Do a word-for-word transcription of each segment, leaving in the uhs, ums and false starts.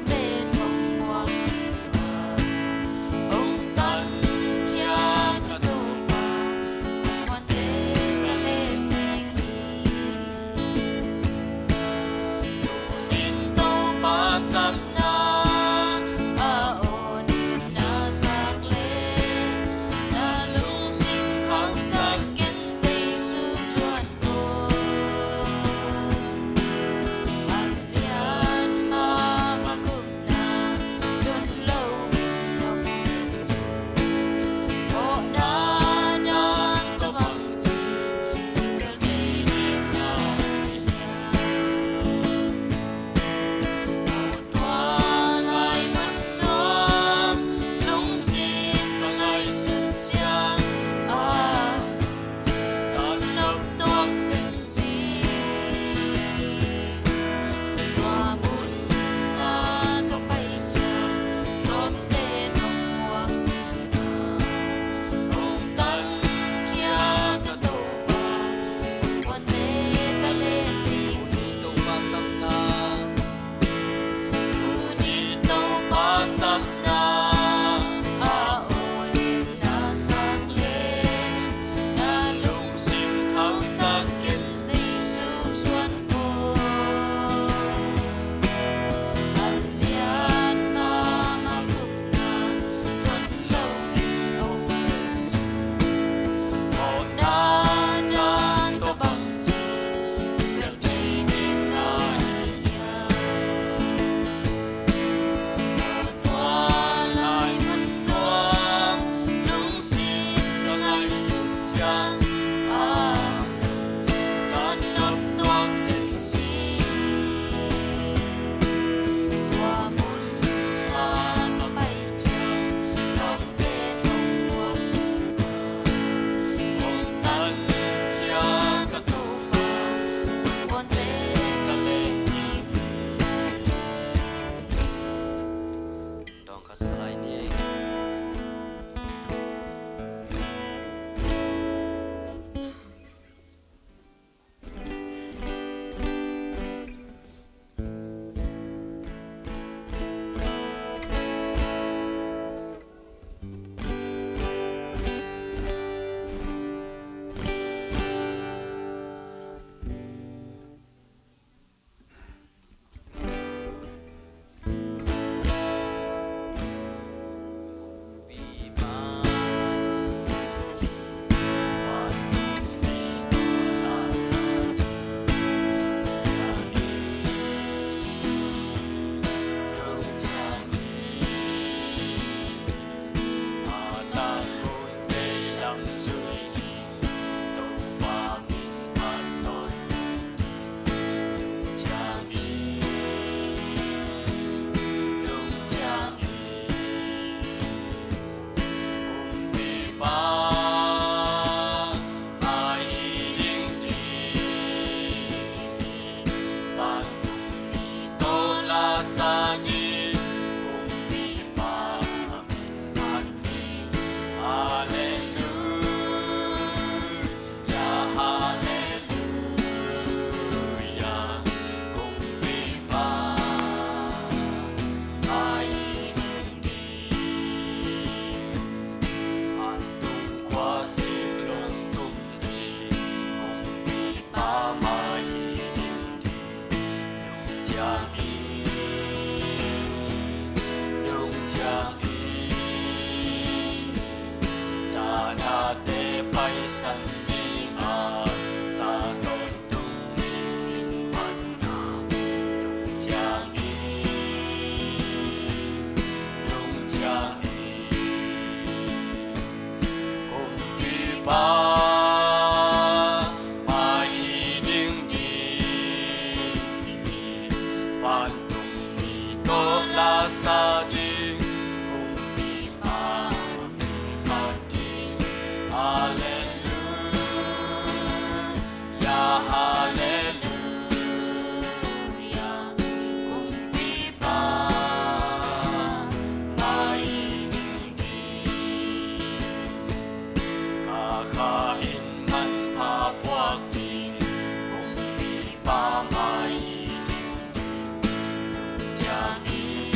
Pen hong muak ding a, hong tankhia ka Topa, hong puante ka lem ding hi. Tunin Topa sapna a, aw nipna zak le, na lungsim khauhsak ken Jesu zuan vo. A lian mahmah gupna don lo in om le cin, mawhna dan tawh bangci kipel thei ding na hi hiam? Aw tua lai man nuam lungsim ka ngaihsut ciang a, dan nop tuak zen ci. Tua mun a ka pai ciang lawmte nong muak ding a, hong tankhia ka Topa, hong puante ka lem ding hi. Tuni Topa sapna, tuni Topa sapna a, aw nipna zak le, na lungsim khauhsak ken Jesu zuan vo. A lian mahmah gupna don lo in om le cin, mawhna dan tawh bangci kipel thei ding na hi hiam? Aw tua lai man nuam lungsim ka ngaihsut ciang a, dan nop tuak zen ci. Tua mun a ka pai ciang lawmte nong muak ding a, hong tankhia ka Topa, hong puante ka lem ding hi. Dawng khat sa lai ni. Kumpipa mai ding ding, vantungmi tawh la sa ding, Kumpipa min phat ding. Halleluia, halleluia, Kumpipa mai ding ding, vantung khua sik lungtum ding, Kumpipa mai ding ding. Nung ciangin, nung ciangin, danate paisan ding a, sa tawntung ding min phatna. Nung ciangin, nung ciangin, Kumpipa mai ding ding, vantungmi tawh la sa ding, Kumpipa min phat ding. Halleluia, halleluia, Kumpipa mai ding ding. Ka kha in manpha puak ding, Kumpipa mai ding ding. Nung ciangin,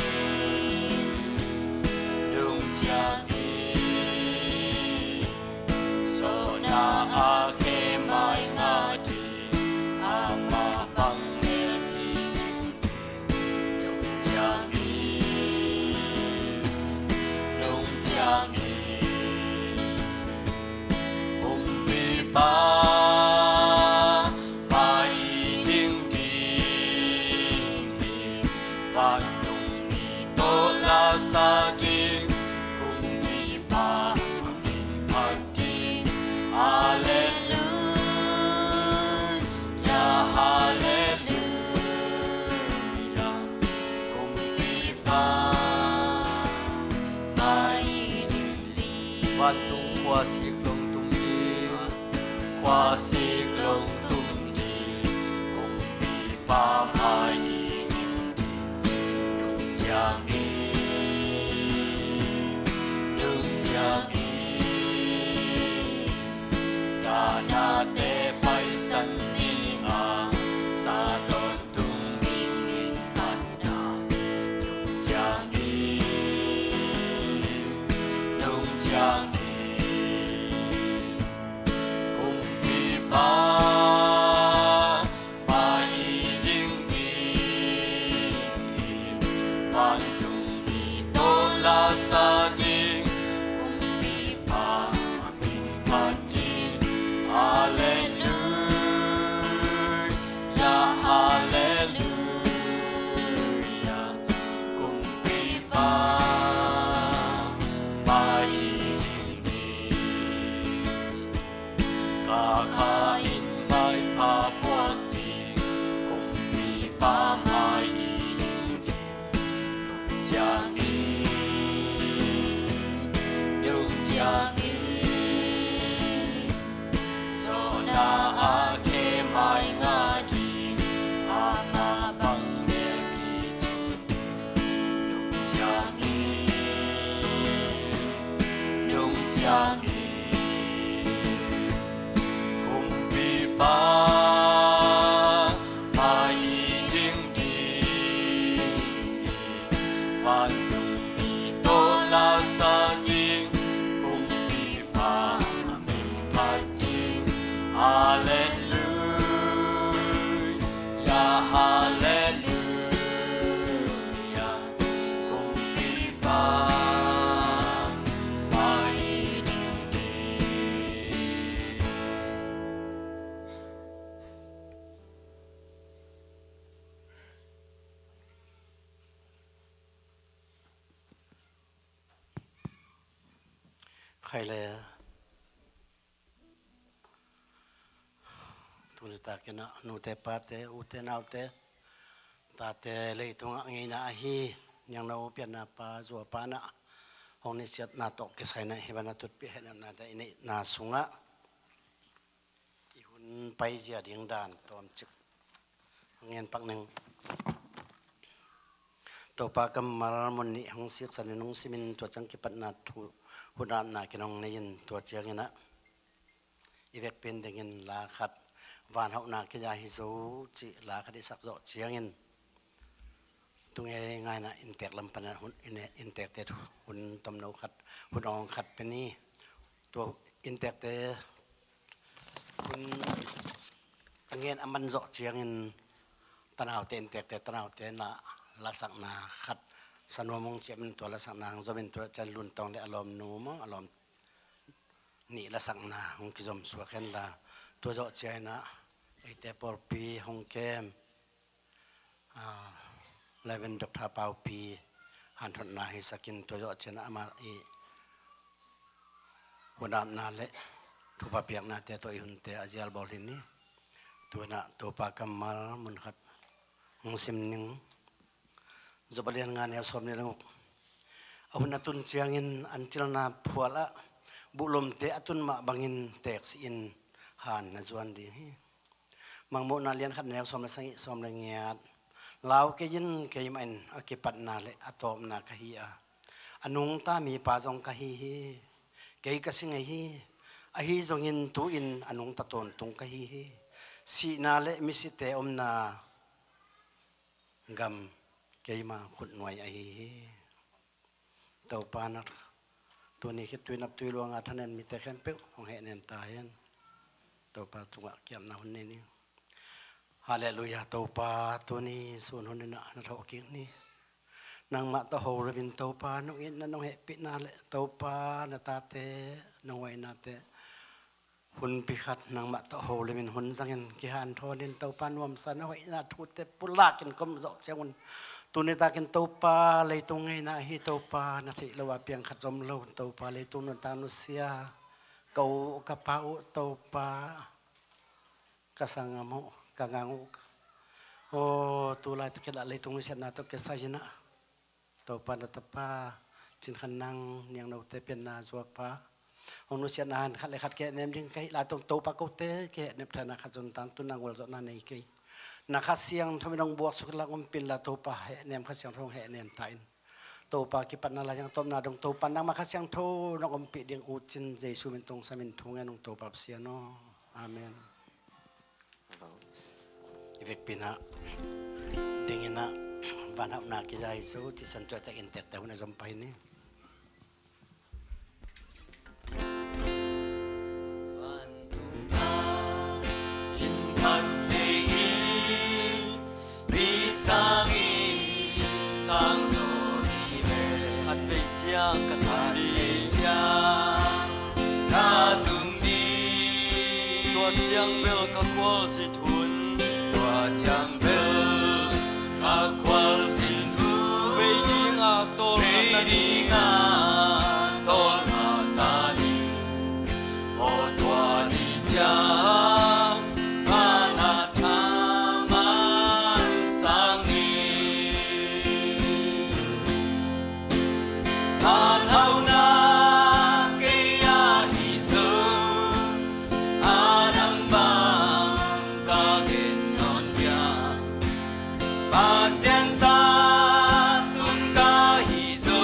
Zawhna a khe mai ngah ding, amah bang mel kicing ding, nung ciangin, nung ciangin, kumpipa mai ding ding hi, vantung mi tawh la sa ding, kumpipa min phat ding. Halleluia, halleluia, kumpipa mai ding ding. Vantung khua sik lawng tum ding, khua sik lawng tum ding, kumpipa mai ding ding. Nung ciangin, nung ciangin, dahnate paisan ding a, sa tawntung ding min phat na. Nung ciangin, nung ciangin, kumpipa mai ding ding, vantung mi tawh la sa ding, kumpipa min phat ding. Halleluia, halleluia, kumpipa mai ding ding. Ka kha in maipha puak ding, kumpipa mai ding ding. Nung ciangin, nung ciangin, zawhna a khe mai ngah ding, amah bang mel kicing ding. Nung ciangin, nung ciangin, kumpipa mai ding ding, vantung mi tawh la sa ding, kumpipa min phat ding. Halleluia, halleluia, kumpipa mai ding ding. Khai le. Tuni takin ah nute pate, ute naute, tate leitungah ngeina ahi, niangno pianna pa zuapa in ah hong nisiatna tawh kisai in ah hih bana tutpih hehnemnate i neihna sungah i hun paizia ding dan tawmcik hong ngen pak ning. Topa kammal mun nih hong siksan in hong simin tua ciang kipatna thu, hun apna kin hong nei in tua ciangin ah i vekpi in dingin la khat, vanhauhna kei-a hi zo cih la khat i sak zawh ciangin, tungei ngaina inntek lam panin hun, in, inntekte thu, hun tomno khat, hun awng khat pen hi. Tua inntekte hun a ngen a man zawh ciangin tanaute, inntekte tanaute na lasakna khat, sanuam hong ciamin tua lasakna hong zomin tua ciang Luntawng le a lawmnu maw, a lawm nih lasakna hong kizom suak hen la, tua zawh ciangin ah eite pawlpi hong kem, ah, Reverend Doctor Paupi hanthotna hisakin tua zawh ciangin ah amah i hun apna le thupha piaknate tawh i hunte a zial bawl hi ni. Tua in ah Topa kammal mun khat hong sim ning. Job a lian nga neu sawm le guk. A hun a tun ciangin an cilna phual ah buhlomte a tun mah bangin teeksi in han na zuan ding hi. Mangmuhna lian khat neu sawm le sagih, sawm le giat. Lau kei in, keimah in a kipatna le a tawpna ka hi a, a nungta mipa zong ka hi hi. Kei ka si ngei hi. Ahi zongin tu-in a nungta tawntung ka hi hi. Sihna le misite omna gam keima khutnuai ahi hi. Topa na Tuni khit tui nap tui luanga thanen mite khempeuh hong hehnem ta hen. Topa tungah kiamna hun nei ni. Halleluiah. Topa, tuni sun hun inah na thawh kik ni. Nangmah tawh ho loin Topa, nong itna nong hehpihna le Topa na tate nong hoihnate hunpi khat nangmah tawh ho loin hun zangin kihanthawn in Topa nuamsa na hoihna thute pulakin kom zawh ciangun, tuni takin Topa leitung ngeina ahi Topa na theih lo a piang khat zom lo Topa leitung nuntak nusia ka u ka pa uh Topa ka sanggam uh ka gang uh. Aw, tulai takilah leitung nusiatna tawh kisai inah Topa na tapa Cin Khan Nang niangnote pianna zuapa hong nusiatna han khat le khat kihehnem ding ka hih lai tong Topa kote kihehnem thana khat zon tang tun nang gualzawhna nei kei. Na Kha Siangtho in hong buaksuk la, hong ompih inla Topa hehnem Kha Siangtho hong hehnem ta in. Topa kipatna lai hiang tawpna dong Topa nangmah Kha Siangtho nong ompih ding uh cin Jesu min tong samin thu ngen hong Topa Pasian aw. Amen. I vekpi inah ding inah vanhauhna kizai zo cihsan tuatak in tekte hun a zom pai ni. Khat vei ciang ka tun ding. Tua ciang bel ka khualzin hun. Tua ciang bel ka khualzin hun. Vei dinga tawlnga ta ni. Vei dinga tawlnga ta ni. Aw tua ni ciang vana thaman sang ni. Vanhauhna kei ahi zo, a nang bang ka gen nawn diam. Pasian ta tun ka hi zo,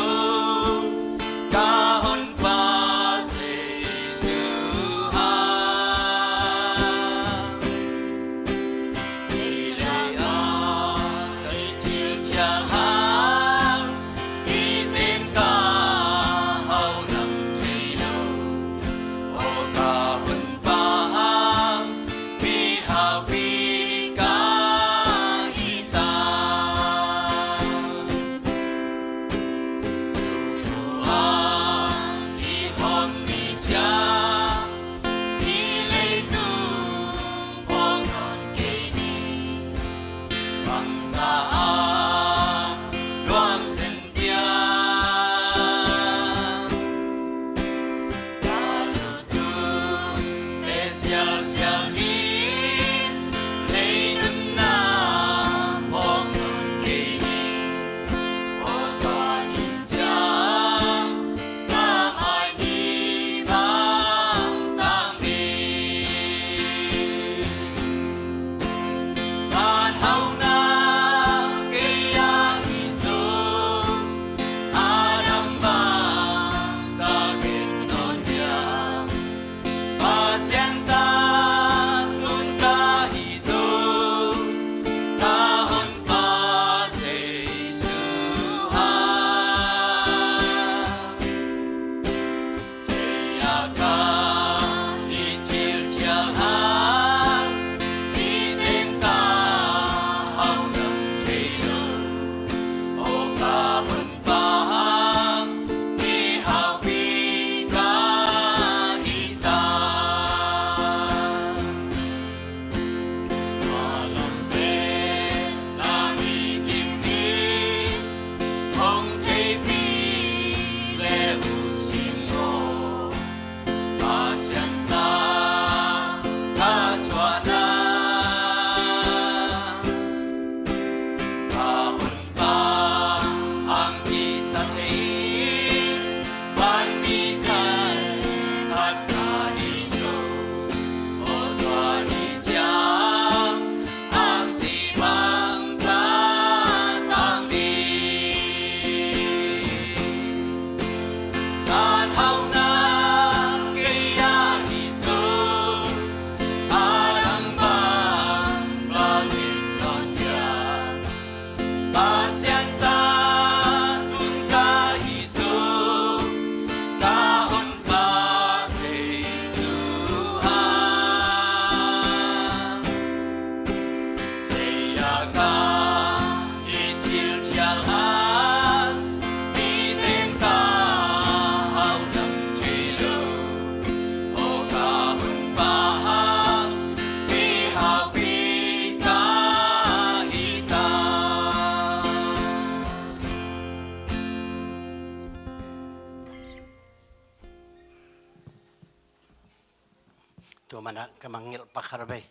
Tu manah ka mangngilh pak khat a bei.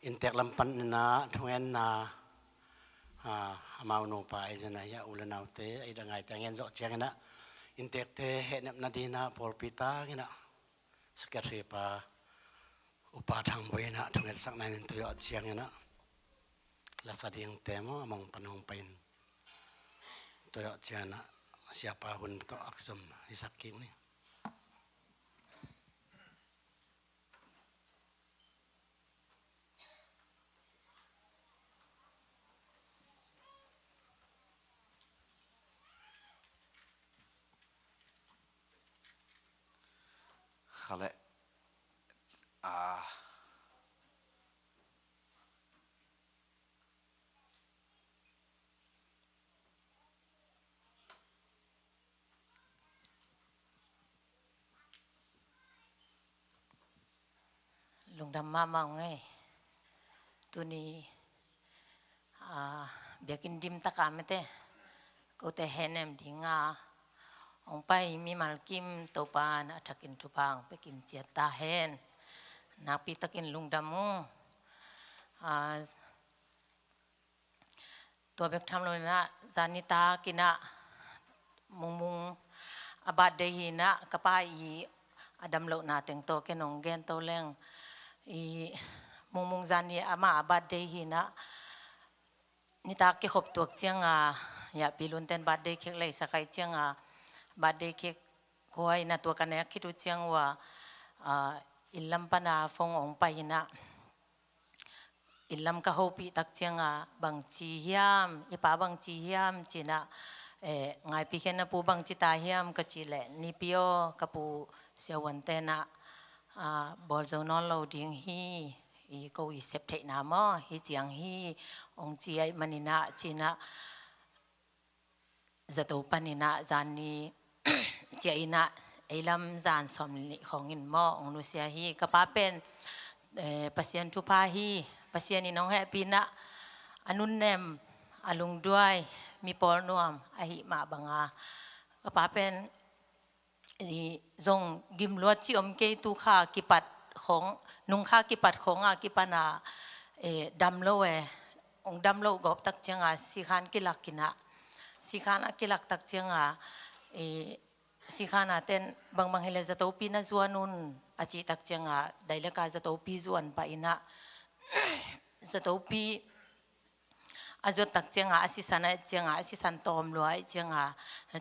Inntek lam pan inah thungenna, ah, amau nupa ahi zongin ah, hiah u le naute a it a ngaite a ngen zawh ciangin ah, inntekte hehnepna dingin ah pawlpi tangin ah Secretary pa Upa Thang Boi inah thungetsakna in tuiawh ciangin ah, lasa dingte maw, a mong pan hong pai in tuiawh ciangin ah, siapa hun tawh aksom hisak kik ni. Khaleh. Ah. Lungdam mahmah ung ei. Tuni, ah, biakinn dim taka mete kote hehnem dinga hong pai mimal kim Topa na a thakin thupha hong pia kim ciat ta hen. Nakpi takin lungdam ung. Ah, Tua bek tham lo inah, zan nitak inah Mungmung a birthday hi inah, ka pa i a damlohna teng tawh ken hong gen to leng. I Mungmung zan ni ama a birthday hi inah, nitak kikhop tuak cianga, ya, Pi Lunten birthday cake lei sakai cianga, birthday cake kua inah tua ka nek khit uh ciang ua, ah, inn lam pana phone hong pai inah, inn lam ka hopih tak cianga, bangci hiam, i pa bangci hiam ci inah, eh, Ngaipi khen na pu bangci ta hiam ka cih leh, Nipi aw, ka pu Sia Uante inah, ah, bawl zo nawn lo ding hi, i ko i sep theihna maw, hi ciang hi, hong ci ahih man inah ci inah, zato pan inah zan ni ciah inah, ei lam zan sawm nih khawng in maw, hong nusia hi. Ka pa pen, eh, Pasian thupha hi, Pasian in hong hehpih inah, a nunnem, a lungduai, mi pawl nuam ahih mah banga, ka pa pen, i, zong gimluat ci om kei, tu kha kipat khawng, nung kha kipat khawng a kipana, eh, dam lo e, hong dam lo gawp tak cianga, sikhan kilak inah, sikhan a kilak tak cianga, eh, sikhan a ten bangbang hileh zatopi na zuan un a cih tak cianga, dailaka zatopi zuan pah inah, zatopi a zuat tak cianga, a sisan a et cianga, a sisan tawm lua a et cianga,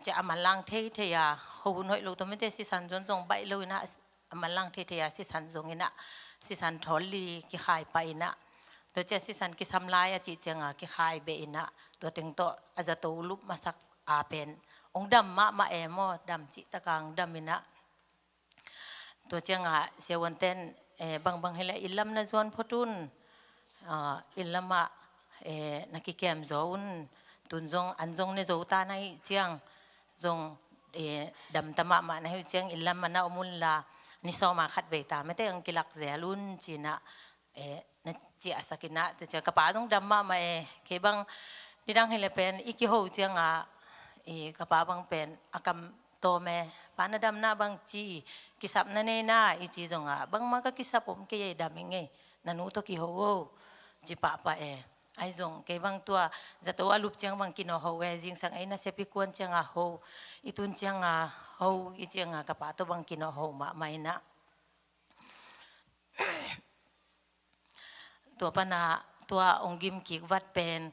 cia a manlang theithei a, khuahun hoih lo tawh mete sisan zon zong baih lo inah, a manlang theithei a sisan zong inah, sisan thawl li kikhai pah inah, tua cia sisan kisam lai a cih cianga kikhai beh inah, tua teng tawh a zato lup masak a pen hong dam mahmah e maw, dam cih taka hong dam inah. Tua cianga Sia Uanten, eh, bangbang hileh inn lam na zuan phot un, ah, inn lamah, eh, na kikem zaw un, tun zong an zong ne zo ta na hih ciang, zong, eh, damta mahmah na hih ciang inn lamah na om unla, ni sawma khat vei ta mete hong kilak zel un ci inah, eh, na ciahsak inah, tua cia ka pa zong dam mahmah e, kei bang nidang hileh pen i kiho cianga, i ka pa bang pen a kam tawm e, pa na damna bangci, kisap na nei na i ci zonga, bangmah ka kisap om kei e, dam ing ei, na nu tawh kiho o, ci pahpah e. Ahi zong kei bang tua zato a lup ciang bang kinawh ho e, zingsang ei nasep i kuan cianga ho, i tun cianga ho i cianga ka pa tawh bang kinawh ho mahmah inah. Tua pana, tua hong gim kik vat pen,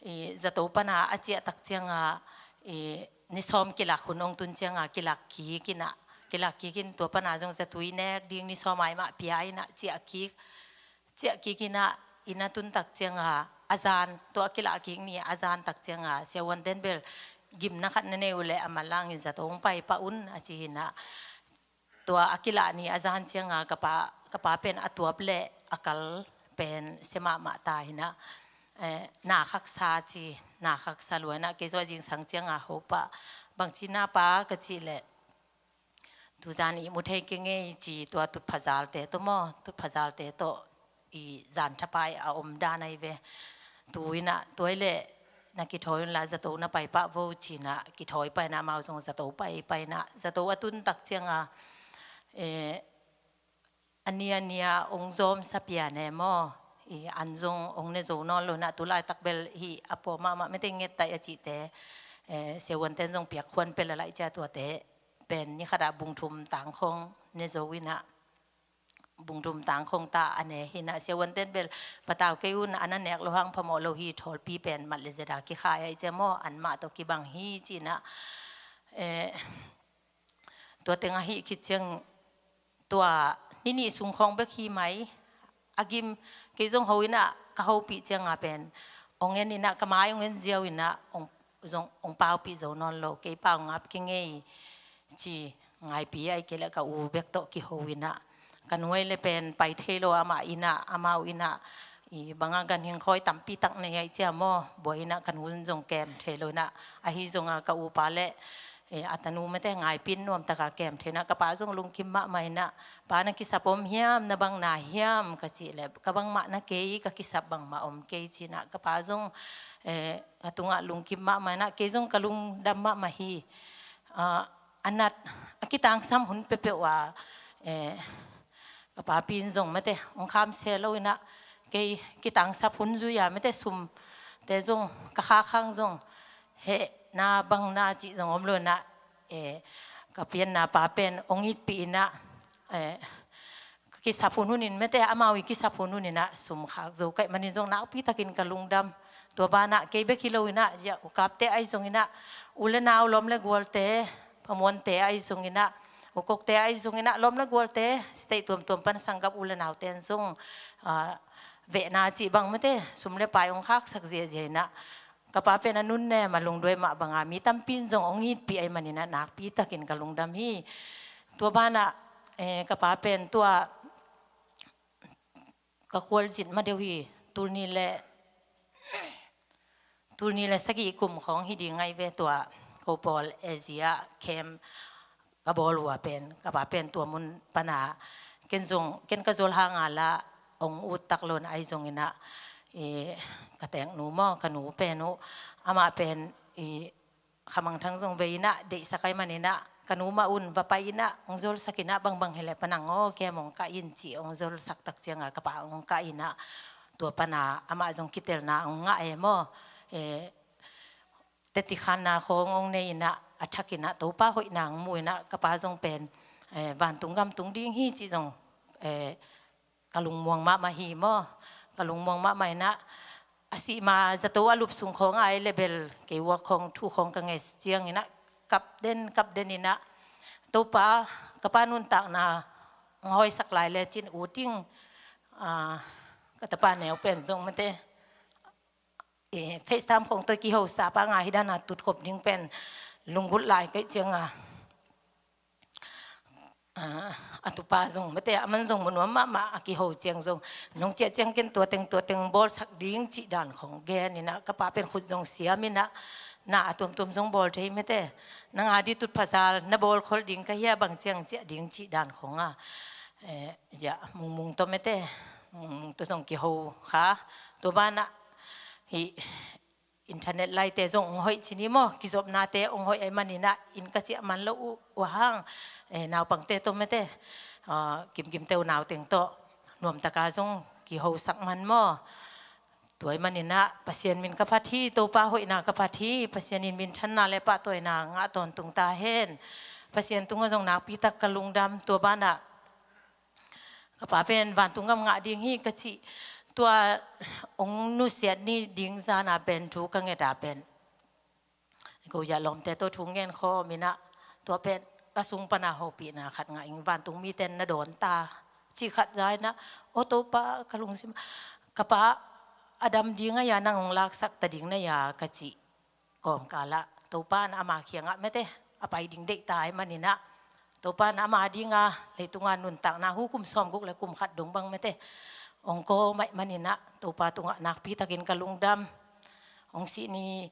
i, zato pana a ciah tak cianga, i, ni sawm kilak hun hong tun cianga kilak kik inah, kilak kik in tua pana zong zatui nek ding ni sawm ai mah pia inah ciah kik, ciah kik inah, inn a tun tak cianga a zan, tua a kilak kik ni a zan tak cianga Sia Uanten bel gimna khat na nei uhleh a manlangin zato hong pai pah un a ci inah. Tua a kilah ni a zan cianga ka pa, ka pa pen a tuap le a kal pen sia mahmah ta inah, eh, na khaksa ci, na khaksa lua inah kei zaw zingsang cianga ho pah, bangci na pa ka cih leh, tu zan ihmu thei kei ngei ci, tua tutphazalte tawh maw, tutphazalte tawh i zan thapai a om dan ahi ve. Tu inah, tua hileh na kithawi unla zato na pai pah vo ci inah, kithawi pah inah amau zong zato pai pah inah, zato a tun tak cianga, eh, a nia nia ong zawm sa pian e maw. I an zong ong ne zo nawn lo inah, tu laitak bel hih a pua mahmah mete nget taih a cihte, eh, siavuanten zong piak khuan pia la lai cia tuate pen ni khatah bung thum tang khong ne zo inah, bung thum tang khong ta a ne hi inah, siavuanten bel patau kei un, a na nek lo hang phamawh lo hi, thawlpi pen mat le zeda kikhai ahi cia maw, anmah tawh kibang hi ci inah, eh, tua teng ahi khit ciang tua ni nih sung khawng bek hi mai. A gim, kei zong ho inah ka hopih cianga pen ong en inah, ka mai ong en ziau inah, ong, zong ong paupih zo nawn lo, kei pau ngap kei ngei ci ngaipi ai kei le ka u bek tawh kiho inah, ka nuai le pen pai thei lo, amah inah, amau inah i banga ganhing khawi tampi tak nei ai cia maw, buai inah ka nu zong kem thei lo inah, ahi zonga ka upa le, eh, a tanu mete ngaipin nuamtaka kem thei inah, ka pa zong lungkim mahmah inah, pa na kisap om hiam, na bang na hiam ka cih le, ka bangmah na kei, ka kisap bangmah om kei ci inah, ka pa zong, eh, ka tungah lungkim mahmah inah, kei zong ka lungdam mahmah hi. Ah, a nat, a kitangsam hun peuhpeuh ah, eh, ka papi in zong mete ong kham se lo inah, kei kitangsap hun zui a mete sumte zong ka khak hang zong heh na bang na cih zong om lo inah, eh, ka pianna pa pen ong itpih inah, eh, ka kisap hun hun in mete, amau i kisap hun hun inah sum khak zo kaih manin zong nakpi takin ka lungdam. Tua banah kei bek hi lo inah, zia ukapte ahi zong inah, u le nau lawm le gualte, phamuante ahi zong inah, ukokte ahi zong inah, lawm le gualte, state tuamtuam pan sanggap u le naute in zong, ah, vehna cih bang mete sum le pai ong khaksak ziahziah inah, ka pa pen a nunnem a lungduai mah banga mi tampi in zong ong itpih ahi manin ah nakpi takin ka lungdam hi. Tua banah, eh, ka pa pen tua ka khualzin ma deuh hi. Tulni le, tulni le sagih kum khawng hi ding ngai ve, tua ko pawl Asia camp ka bawl uh a pen, ka pa pen tua mun pana ken zong, ken ka zol hanga la ong ut tak lo inah, ahi zong inah, i, ka teknu maw, ka nu pen uh, amah pen i, khamangthang zong vei inah, deihsak ahi man inah, ka nu mah un va pai inah, ong zolsak inah, bangbang hi le panang aw, kem ong kah in ci, ong zolsak tak cianga ka pa ong kah inah, tua pana amah zong kitelna ong ngah e maw, eh, teti khanna khawng ong nei inah, a thak inah, Topa hoihna ong mu inah, ka pa zong pen, eh, vantung gam tung ding hi ci zong, eh, ka lungmuang mahmah hi maw. Ka lungmuang mahmah inah, a sih ma zato a lup sung khawng ai le bel kei uak khawng thu khawng ka nget ciang inah, kap den, kap den inah, Topa, ka pa nuntakna ong hoihsak lai le cin u ting, ah, ka tapa neu pen zong mete, eh, FaceTime khawng tawh kihosa pa nga hi dana tutkhop ding pen lunggulh lai kaih cianga, ah, a tupa zong mete, aman zong mu nuam mahmah, a kiho ciang zong nong ciah ciang ken tua teng, tua teng bawlsak ding cih dan khawng gen inah, ka pa pen khut zong siam inah, na a tuamtuam zong bawl thei mete, nang a di tutphazal na bawlkhol ding ka hia, bang ciang ciah ding cih dan khawng a, eh, zia mungmung tawh mete, mungmung tawh zong kiho kha. Tua banah hih internet laite zong ong hoih ci ni maw, kizopnate ong hoih ahi man inah, inn ka ciah man lo uh, uh hang, eh, naupangte tawh mete, ah, kimkimte uh nauteng tawh nuamtaka zong kihosak man maw. Tua ahi man inah, Pasian min ka phat hi, Topa hoihna ka phat hi, Pasian in minthanna le pahtawina ngah tawntung ta hen. Pasian tungah zong nakpi tak ka lungdam. Tua banah ka pa pen vantung gam ngah ding hi ka cih, tua ong nusiat ni ding zana pen thu ka nget a pen, ko zia lawmte tawh thu ngen khawm inah, tua pen ka sung pana hopihna khat ngah ing, vantung mite na dawn ta, cih khat za inah, aw Topa, ka lungsim, ka pa a dam ding a-ya nang ong laksak ta ding na ya ka cih kawmkalah Topa in ama kiangah mete a pai ding deihta ahi man inah, Topa in ama dinga leitunga nuntakna hu kum sawmguk le kum khat dong bang mete ong kawm ahi man inah, Topa tungah nakpi takin ka lungdam. Ong sih ni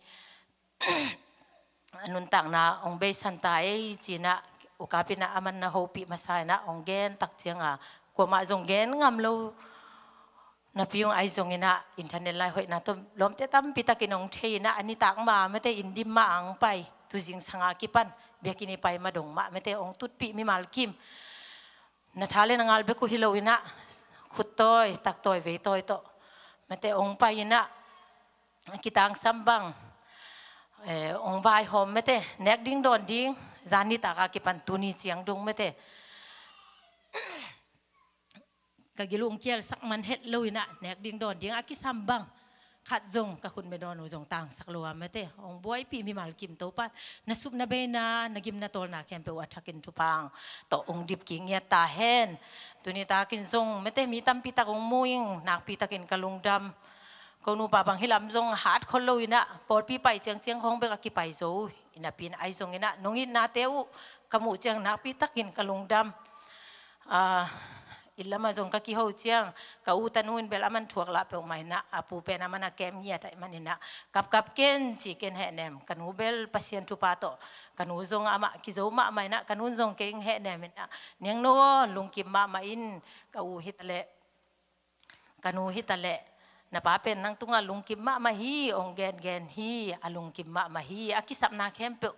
a nuntakna ong beisan ta ei ci inah, ukap inah aman na hopih masa inah ong gen tak cianga, kuamah zong gen ngam lo napi ung ahi zong inah, internet lai hoihna tawh lawmte tampi takin ong thei inah, a nitak ma mete inn dim mah ang pai, tu zingsanga kipan biakinn i pai ma dong mah mete ong tutpih mimal kim. Na tha le na ngal bek uh hi lo in ah, khut tawi, tak tawi, vei tawi tawh mate ong pai in ah, kitangsam bang, eh, ong vaihawm mate, nek ding dawn ding, zan nitak a kipan tuni ciang dong mate. Ka gil ung kial sak man het lo in ah, nek ding dawn ding a kisam bang khat zong ka khut me dawn uh zong tangsak lo a mate. Ong buaipih mimal kim Topan na sup na bei na, na gim na tawl na khempeuh a thakin thupha tawh ong dip kik ngiat ta hen. Tuni takin zong mate mi tampi tak ong mu ing, nakpi takin ka lungdam. Ko nupa bang hi lam zong hat khol lo in ah, pawlpi pai ciangciang khawng bek a kipai zo uh. Ina pin ai zong in ah, nong itnate uh ka muh ciang nakpi takin ka lungdam. Ah, i lam ah zong ka kiho ciang, ka u tanu in bel a man thuak lah peuhmah in ah, a pu pen a man a kem ngiat ahih man in ah, kapkap ken ci ken hehnem. Ka nu bel Pasian thupha tawh, ka nu zong amah kizo mahmah in ah, ka nun zong kei hehnem in ah, niang nu aw, lungkim mahmah in, ka u hi ta leh, ka nu hi ta leh, na pa pen nang tungah lungkim mahmah hi, ong gengen hi, a lungkim mahmah hi, a kisapna khempeuh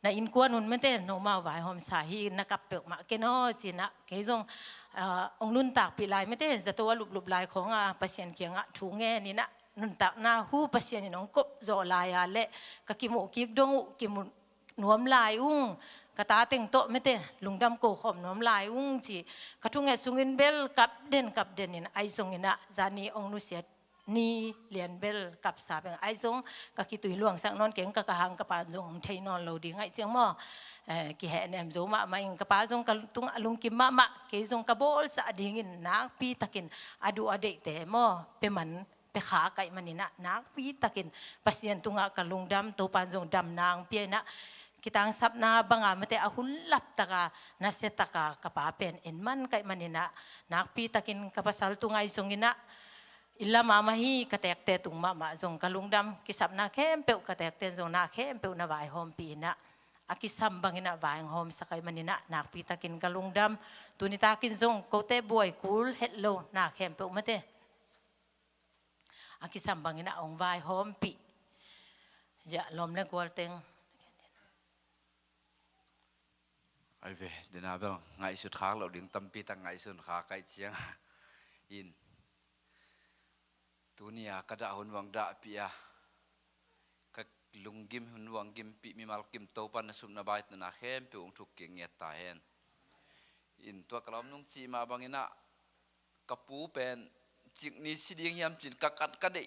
na innkuan un mate, nomau vaihawmsa hi, na kap peuhmah ken aw ci in ah, kei zong, ah, ong nuntakpih lai mate, zato a luplup lai khawng a Pasian kiangah thu ngen in ah, nuntakna hu Pasian in ong kop zawh lai a leh, ka kimuh kik dong uh, kimuh nuam lai ung, ka ta teng tawh mate, lungdam ko khawm nuam lai ung ci. Ka thunget sungin bel kap den kap den in ai zong in ah, zani ong nusiat ni lian bel kapsa beng ai zong, ka kitui luangsak nawn keng, ka, ka hang ka pa zong thei nawn lo ding ahih ciang maw. Eh, kihehnem zo mahmah ing, ka pa zong ka tungah lungkim mahmah, kei zong ka bawlsa dingin nakpi takin a duh a deihte maw, pe man, pe kha ka hih man in ah, nakpi takin Pasian tungah ka lungdam, Topan zong damna ong pia in ah, kitangsapna banga mate a hun lap taka, nasia taka ka pa pen en man ka hih man in ah, nakpi takin ka pasal tungah zong in ah, i lam mahmah hi, ka tekte tung mahmah zong ka lungdam, kisapna khempeuh ka tekten zong na khempeuh na vaihawmpih in ah, a kisam bang in ah vaihawmsak ka hih man in ah, nakpi takin ka lungdam. Tuni takin zong kote buai kul het lo na khempeuh mate, a kisam bang in ah ong vaihawmpih. Zia lawm le gual teng. Ai ve, dena bel ngaihsut khak loh ding tampi tak ngaihsun khak ka hih ciang in, tuni a ka dah hun ong dahpih a, ka lunggim hun ong gimpih mimal kim Topan na sup na bai na khempeuh ong thuk kik ngiat ta hen. In tua ka lawm nung cih mah bang in ah, ka pu pen cik ni si ding hiam cin ka kat ka deih,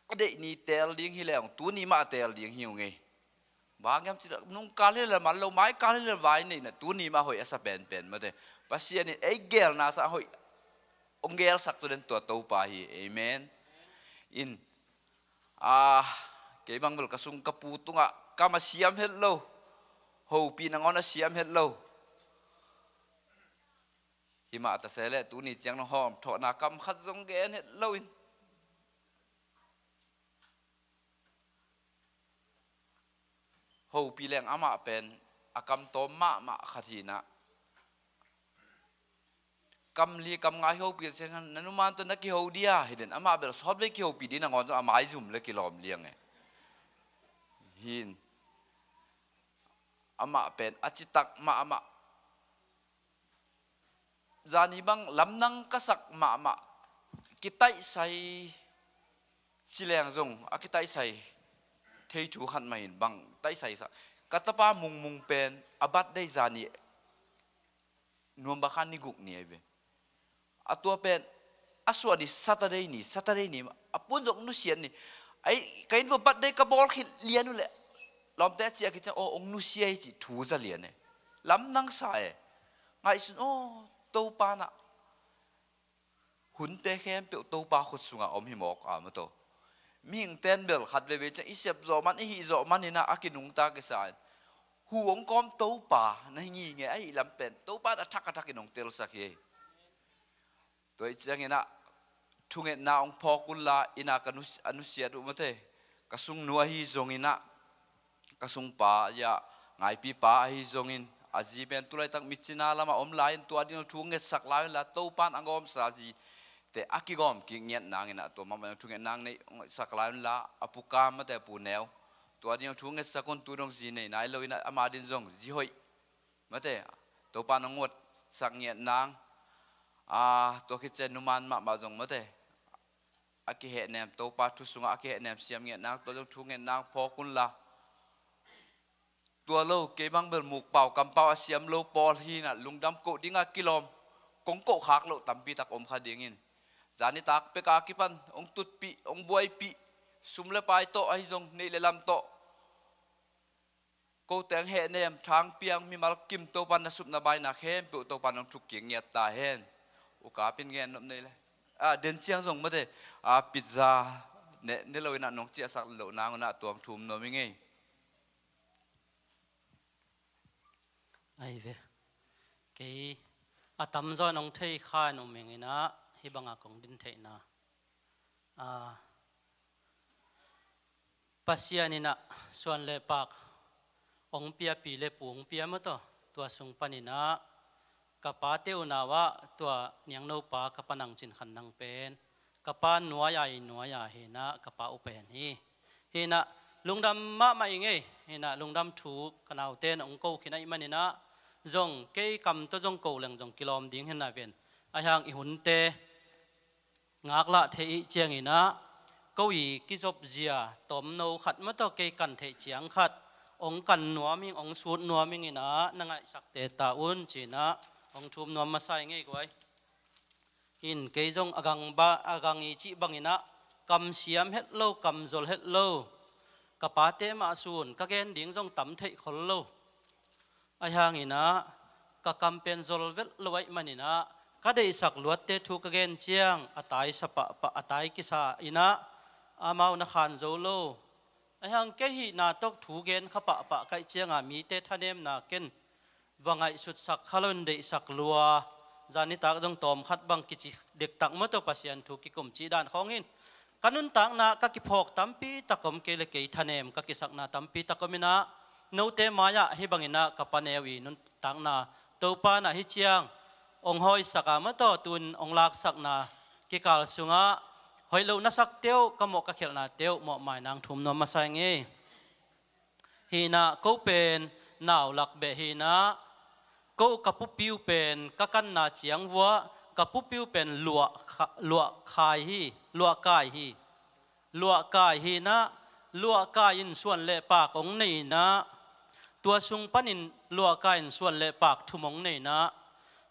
ka deih ni teel ding hi leng, tuni mah a teel ding hi ung ei. Bang hiam cin nung kal hi leh mal lo, mai kal hi leh vai nei na, tuni mah hoih a sa penpen mate. Pasian in ei geelna sa hoih ong geelsak tu den tua Topa hi. Amen. In, ah, kei bang bel ka sung ka pu tungah kam a siam het lo, hopih nangawn a siam het lo. Himah ta se leh tuni ciang nong hawm thawhna kam khat zong gen het lo in, hopih leng amah pen a kam tawm mahmah khat hi in ah, kam li kam nga i hopih ciang na numan tawh na kiho dia hi den, amah bel sawtvei kihopih ding nangawn zong a maizum le kilawm liang e. Hin, amah pen a citak mahmah. Zani bang lamdang ka sak mahmah, kitaihsai ci leng zong a kitaihsai thei thu khat mah in, bang taihsai sa, ka tapa Mungmung pen a birthday zani November kha ni guk ni ahi ve. A tua pen a suah ni Saturday ni, Saturday ni a pun zong nusiat ni. Ai, ka inn vua birthday ka bawl khit lian uh leh lawmte a ciah khit ciang, aw, ong nusia hi cih thu za lian e. Lamdang sa e. Ngaihsun aw, Topa na hunte khempeuh Topa khut sungah om hi mawk a maw taw. Mihing ten bel khat veve ciang i sep zawh man, i hih zawh man in ah a kinungta kisa in, hu ong kawm Topa na hi ngingei ahih lam pen Topa in a thak a thak in ong telsak hi. Tua ih ciangin ah thungetna ong phawk unla, inn ah ka nus-, a nusiat uh mate, ka sungnu ahi zongin ah, ka sungpa, ya, ngaipipa ahi zongin, a zi pen tulaitak mitcina lamah om lai-in tua ding thu ngetsak lai unla, Topan a gawmsa zite a kigawm kik ngiat nangin ah, tua mahmah thungetna nei ong sak lai unla, a pu Kam mate, a pu Neu, tua ding thu ngetsak un, tu dong zi nei nai loin ah, ama din zong zi hoih mate, Topan a nguat sang ngiat nang, a, tua khit ciang numan mahmah zong mate, a kihehnem Topa thu sungah a kihehnem siam ngiat nang, tua zong thu ngiat nang phawk unla. Tua lo kei bang bel mukpau kampau a siam lo pawl hinah lungdam koh dinga kilawm kong koh khak loh tampi tak om kha dingin, zanitak peka kipan hong tutpih, hong buaipih, sum le pai tawh ahi zong neih le lam tawh, ko teng hehnem, thangpiang, mimal kim Topan na supna baina khempeuh Topan hong thuk kik ngiat ta hen. Ukapin gen nop nei le, a, den ciang zong mate, a, pizza ne, ne lo inah nong ciahsak loh nangunah tuang thum nuam i ngei. Ai ve. Kei a tamzaw in hong thei kha in um ing inah hih banga kong din theihna, a, Pasian inah suan le pak hong pia, pi le pu hong pia mataw, tua sung paninah ka pate unau ah tua niangnopa ka pa Nang Cin Khan Nang pen ka pa nuai-a i nuai-a hinah ka pa u pen hi. Hinah lungdam mahmah i ngei. Hinah lungdam thu ka naute in hong ko khin ahih maninah zong kei kam tawh zong ko leng zong kilawm ding hinah ven. Ahi hang i hunte ngaklah theih ih cianginah ko i kizopzia tomno khat mataw kei kan theih ciang khat hong kan nuam ing, hong sut nuam ing inah na ngaihsakte ta un cinah hong thum nuam masa i ngei guai. In kei zong a gang ba, a gang i cih banginah kamsiam het lo, kamzol het lo, ka pate mah sun ka gen ding zong tam theih khol lo. Ahi hanginah ka kam pen zol velh lo ahih maninah ka deihsak luatte thu ka gen ciang a taisa pahpah, a tai kisa inah amau na khan zo lo. Ahi hang kei hihna tawh thu gen kha pahpah kaih cianga mite thanemna ken va ngaihsutsak kha loin deihsak lua. Zanitak zong tawmkhat bang kici dektak mataw Pasian thu kikum cih dan khawng hin ka nuntakna ka kiphawk tampi tak om, kei le kei thanem ka kisakna tampi tak om inah note mai-ah hih banginah ka paneu i nuntakna Topa inah hih ciang hong hawisaka mataw tun hong laksakna kikal sungah hoih lo na sakte uh, ka mawh ka khialhnate uh mawh mainang thum nuam masa i ngei. Hinah ko pen naulak beh hinah ko ka pupiu pen ka kanna ciang vuah ka pupiu pen luah kha-, luah khai hi, luah kai hi. Luah kai hinah luah kai in suan le pak hong nei inah tua sung panin luah kai in suan le pak thum hong nei inah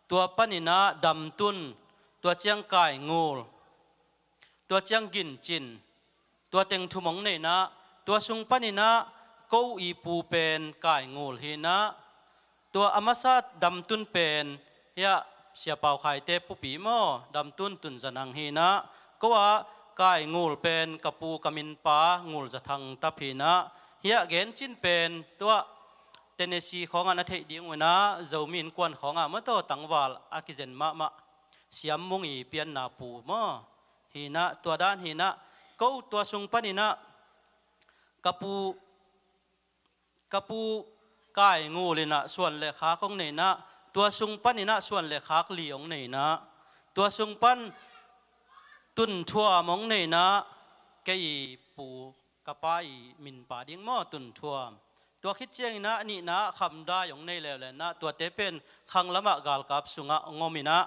tua paninah damtun, tua ciang kai ngul, tua ciang gincin, tua teng thum hong nei inah tua sung paninah ko i pu pen kai ngul hinah tua a masa damtun pen hiah Sia Pau Khaite pupi maw, damtun Tun Za Nang hinah ko ah kai ngul pen ka pu ka minpa Ngul Za Thang tap hinah hiah gencin pen tua Tennessee khawngah na theih ding uh inah Zomi innkuan khawngah mataw tangval a kizen mahmah Siam Mung i pianna pu maw. Hinah tua dan hinah ko tua sung paninah ka pu, ka pu kai ngul inah suan le khak hong nei inah tua sung paninah suan le khak li hong nei inah tua sung pan Tun Thuam hong nei inah kei i pu ka pa i minpa ding maw Tun Thuam. Tua khit cianginah nihna Kham Dai hong nei leuleu inah tuate pen khang lamah galkap sungah hong om inah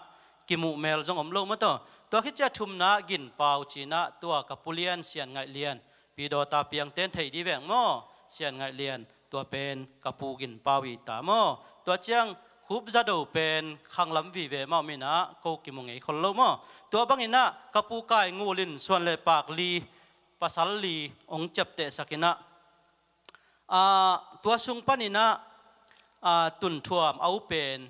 kimuh mel zong om lo mataw. Tua khit ciang thumna Gin Pau cinah tua ka pu lian Sian Ngaih Lian, Pi Dawta piangten thei di veng maw, Sian Ngaih Lian, tua pen ka pu Gin Pau i ta maw. Tua ciang Khup Za Do pen khang lam vive mah om inah ko kimu ngei khol lo maw. Tua banginah ka pu kai ngul in suan le pak li, pasal li hong ciaptehsak inah a, tua sung paninah a, Tun Thuam a u pen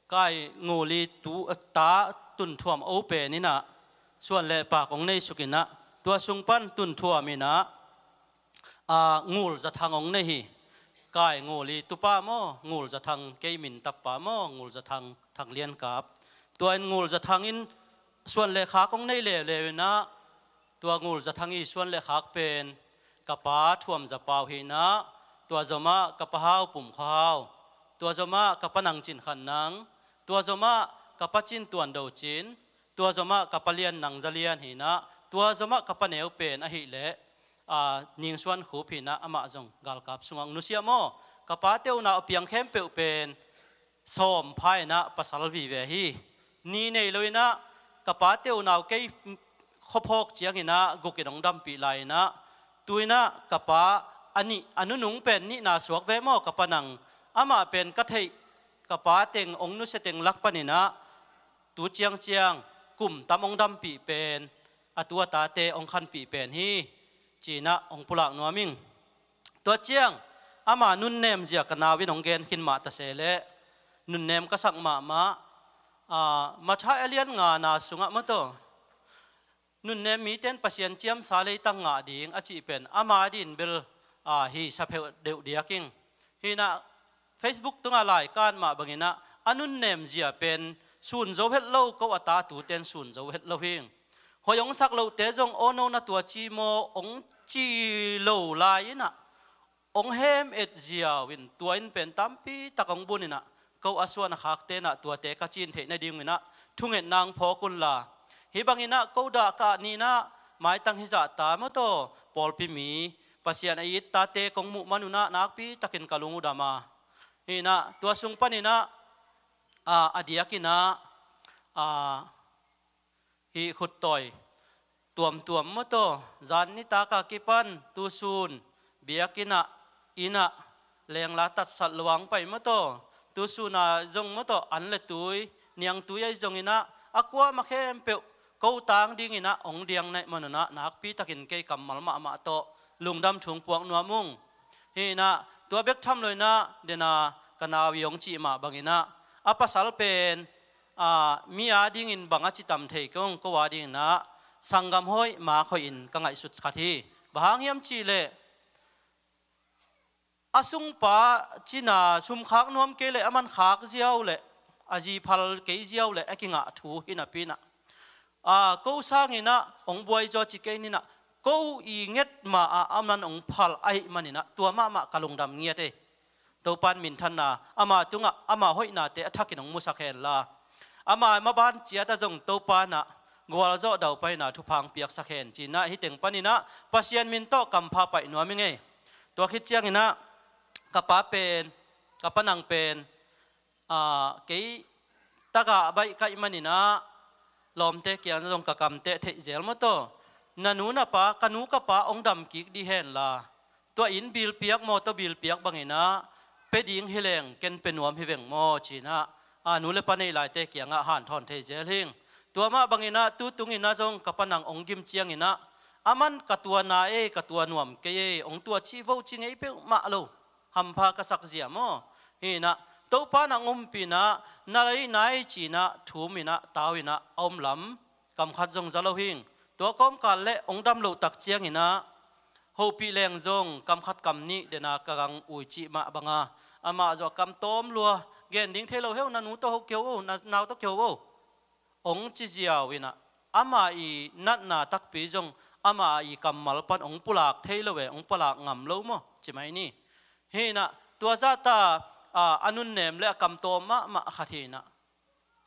kai ngul i tu, a, ta Tun Thuam a u pen inah suan le pak hong nei suk inah tua sung pan Tun Thuam inah a, Ngul Za Thang hong nei hi. Kai ngul i tupa maw, Ngul Za Thang kei min tappa maw, Ngul Za Thang Thang Lian Kap. Tua in Ngul Za Thang in suan le khak hong nei leuleu inah tua Ngul Za Thang i suan le khak pen ka pa Thuam Za Pau hinah tua zomah ka pa Hau Pum Khua Hau, tua zomah ka pa Nang Cin Khan Nang, tua zomah ka pa Cin Tuan Do Cin, tua zomah ka pa lian Nang Za Lian hinah tua zomah ka pa neu pen ahileh a, Ning Suan Khup hinah amah zong galkap sungah hong nusia maw. Ka pate unau a piang khempeuh pen sawm pha inah pasal vive hi. Ni nei lo inah ka pate unau kei khuaphawk cianginah gukin hong dampih lai inah tu inah ka pa a nih a nunung pen nihna suak ve maw ka pa nang amah pen ka theih ka pa teng hong nusia teng lak paninah tu ciangciang kum tam hong dampih pen a tu a tate hong khanpih pen hi. Cinah hong pulak nuam ing. Tua ciang ama nunnem zia ka nau in hong gen khin mah ta se leh nunnem ka sak mahmah. Matthai a lian nga na sungah mawtaw nunnem mite in Pasian ciamsa leitang ngah ding a cih pen ama din bel hi sa pheuh deuh diak ing. Hinah Facebook tungah laikan mah banginah a nunnem zia pen sun zo het lo ko a ta tute in sun zo het lo hing. Hoi hong sak lohte zong aw no na tua ci maw hong ci lo lai inah hong hem et ziau in tua in pen tampi tak hong bun inah ko a suan a khakte inah tuate ka cin theih nading inah thungetna hong phawk unla. Hih banginah ko dah ka ah ninah maitang hizah ta mawtaw pawlpi mi Pasian a it tate kong muh man unah nakpi takin ka lung uh dam a. Hinah tua sung paninah a diakinah hih khuttai tuamtuam mawtaw zan nitak a kipan tusun biakinnah innah lengla tatsat luang pai mawtaw tusun a zong mawtaw an le tui niangtui ahi zonginah a kuamah khempeuh ko tang dinginah hong diang naih manunah nakpi takin kei kammal mahmah tawh lungdam thung puak nuam ung. Hinah tua bek tham lo inah dena ka nau i hong cih mah banginah a pasal pen mi a dingin bang a citam thei kong ko a dinginah sanggam hoih mak hoihin ka ngaihsut khat hi. Bang hang hiam cihleh a sungpa cina sum khak nuam kei leh a man khak ziau leh a zi phal kei ziau leh a kingah thu hi napinah ko sanginah hong buai zaw ci kei ninah ko i nget ma ah a man hong phal ahih maninah tua mahmah ka lungdam ngiat ei. Topan minthanna ama tungah ama hoihnate a thakin hong musak henla ama maban ciatah zong Topanah gualzawh daupaina thupha hong piaksak hen cinah hih teng paninah Pasian min tawh kampha paih nuam ing ei. Tua khit cianginah ka pa pen ka pa nang pen kei tagah baih kaih maninah lawmte kiang zong ka kamteh theih zel mawtaw na nu na pa ka nu ka pa hong dam kik dih henla tua in bilpiak maw tua bilpiak banginah pe ding hi leng ken pe nuam hi veng maw cinah a nu le pa nei laite kiangah hanthawn thei zel hing. Tua mah banginah tu tunginah zong ka pa nang hong gim cianginah a man ka tua na ei ka tua nuam kei ei hong tua cih vo ci ngei peuhmah lo hampha ka sak zia maw? Hinah Topa nang umpinah na lei nai cinah thuminah tauinah a om lam kamkhat zong za lo hing. Tua kawmkal le hong dam loh tak cianginah hopih leng zong kamkhat kam nih dena ka gang ui cih mah banga amah zawh kam tawm lua gen ding thei lo heu na nu tawh ho kio o na nau tawh kio o. Hong ci ziau inah ama i natna takpi zong ama i kammal pan hong pulak thei lo e hong pulak ngam lo maw ci mai ni. Hinah tua zahta a nunnem le a kamtawm mahmah khat hinah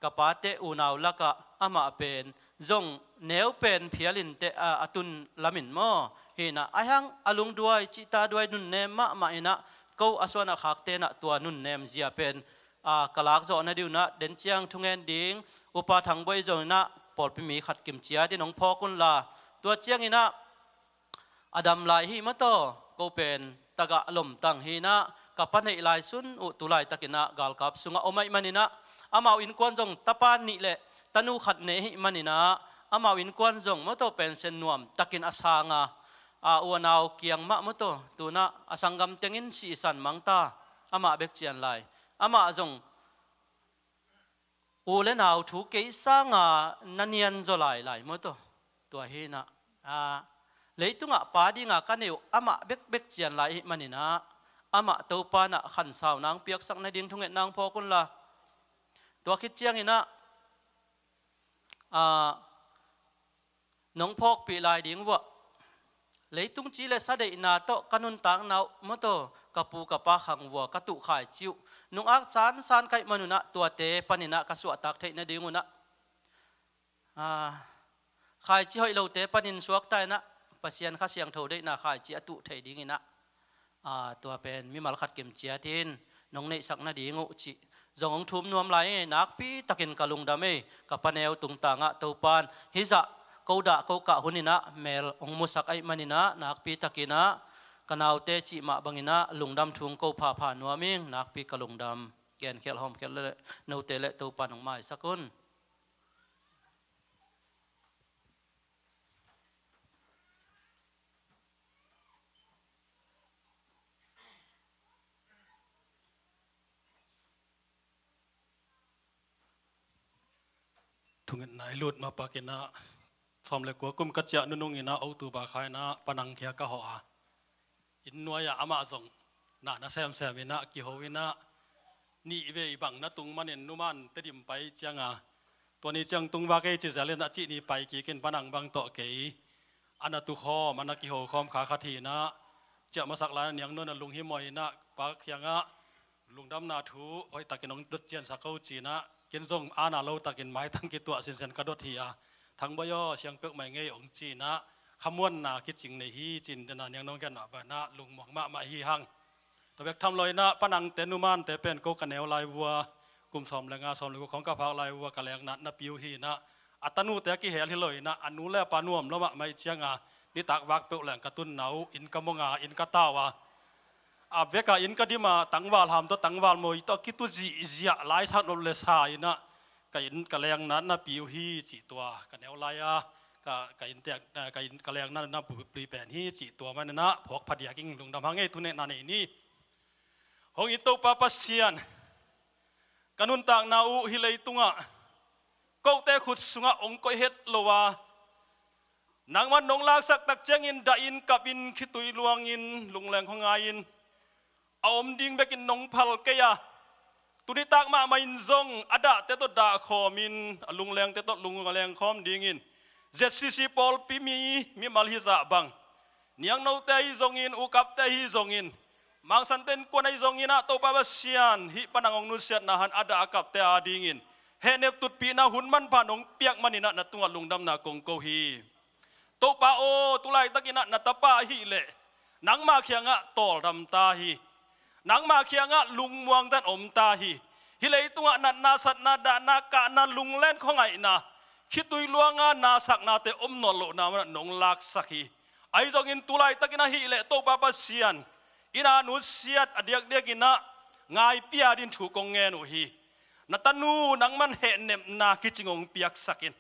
ka pate unau lakah amah pen zong neu pen phialin teh a tun lamin maw? Hinah a hang a lungduai cihta duai nunnem mahmah inah ko a suan a khakte inah tua nunnem zia pen ka lak zawh na diunah den ciang thungen ding upa thang buai zonginah pawlpi mi khat kimcia din hong phawk unla tua cianginah a dam lai hi mawtaw ko pen tagah lomtang hinah ka pa neih lai sun uh tu laitakinah galkap sungah om aih maninah amau innkuan zong tapa nih le tanu khat nei ahi maninah amau innkuan zong mawtaw pensen nuam takin a sanga a unau kiang mah mawtaw tunah a sanggam tengin sihsan mangta amah bek cian lai amah zong u le nau thu kei sanga na nian zaw lailai mawtaw tua hinah leitungah pa dinga ka neih uh amah bekbek cian lai ahi maninah amah Topanah khansau nang piaksak nading thunget nang phawk unla tua khit cianginah nong phawkpih lai ding uah leitung ci le sadeihna tawh ka nuntakna uh mawtaw ka pu ka pa khang vua ka tuh khaici uh nungak sansan kaih manunah tuate paninah ka suahtak theih nading unah khaici hoih lote panin suakta inah Pasian Kha Siangtho deihna khaici a tuh thei dinginah tua pen mimal khat kimciatin nong neihsak nading uh cih zong hong thum nuam lai ei. Nakpi takin ka lungdam ei. Ka paneu tungtangah Topan hih zah ko dah ko kah huninah mel hong musak ahih maninah nakpi takinah ka naute cih mah banginah lungdam thu hong ko phapha nuam ing. Nakpi ka lungdam. Genkhial hawmkhial le note le Topan hong maisak un. Thungetna i lut mapakinah sawm le kua kum ka ciah nununginah October khainah Panang khia ka hawh a, inn nuai-ah amah zong na na semsem inah kiho inah nih vei bang na tung manin numan Tedim pai cianga tua ni ciang tung vak ei ci zel inah cih ni pai kik in Panang bang tawh kei a na tukhawm a na kiho khawm kha khat hi inah ciah masak lai-a Niang Nuan a lung himawh inah Pa kiangah lungdamna thu hoihtakin hong dot ciansak ko cinah ken zong ana lo takin maitang kituah sinsen ka dot hi a, Thang Bawi aw, siang peuhmah i ngei ong cinah khamuanna kicing nei hi cin dena Niang Nuan gen mah banah lungmuang mahmah hi hang. Tua bek tham lo inah Panangte numante pen ko ka neu lai vua kum sawm le nga sawm le guk khawng ka phak lai vua ka lekna na pi uh hi inah a tanute a kihel hi lo inah a nu le a pa nuam lo mahmah ih cianga nitak vak peuh leng ka tunna uh inn ka mong a inn ka tau a, a veka inn ka dim a tangval ham tawh tangval mawi tawh kitu zihziah laisak nop le sa inah ka inn ka lekna na pi uh hi cih tua ka neu lai a ka, ka inn tek, ka inn ka lekna na pi pen hi cih tua maninah phawk phadiak ing. Lungdam hang ei. Thungetna nei ni. Hong it Topa Pasian, ka nuntakna uh hih leitungah kote khut sungah ong koih het lo a, nangman nong laksak tak ciangin dahin kapin khitui luangin lungleng khuangai-in a om ding bekin nong phal kei a, tunitak mahmah in zong a dahte tawh dahkhawmin a lunglengte tawh lungleng khawm dingin Z C C pawlpi mi mimal hizah bang Niangnote ahi zongin, ukapte ahi zongin, mangsanten kuan ahi zongin ah Topa Pasian hih panang hong nusiatna han a dah a kapte adingin hehnep tutpihna hun manpha nong piak maninah na tungah lungdamna kong ko hi. Topa aw, tulaitakinah na tapa ahileh nangma khiangah tawldam ta hi. Nangma khiangah lungmuang dan om ta hi. Hih leitungah natna satna dahna kahna lunglen khuangaihna khitui luanga nasaknate om nawn lohna manah nong laksak hi. Ahi zongin tulaitakin ahileh Topa Pasian, ina nusiat a diakdiakinah ngaipia din thu kong ngen uh hi. Na tanu nangman hehnepna kicing hong piaksakin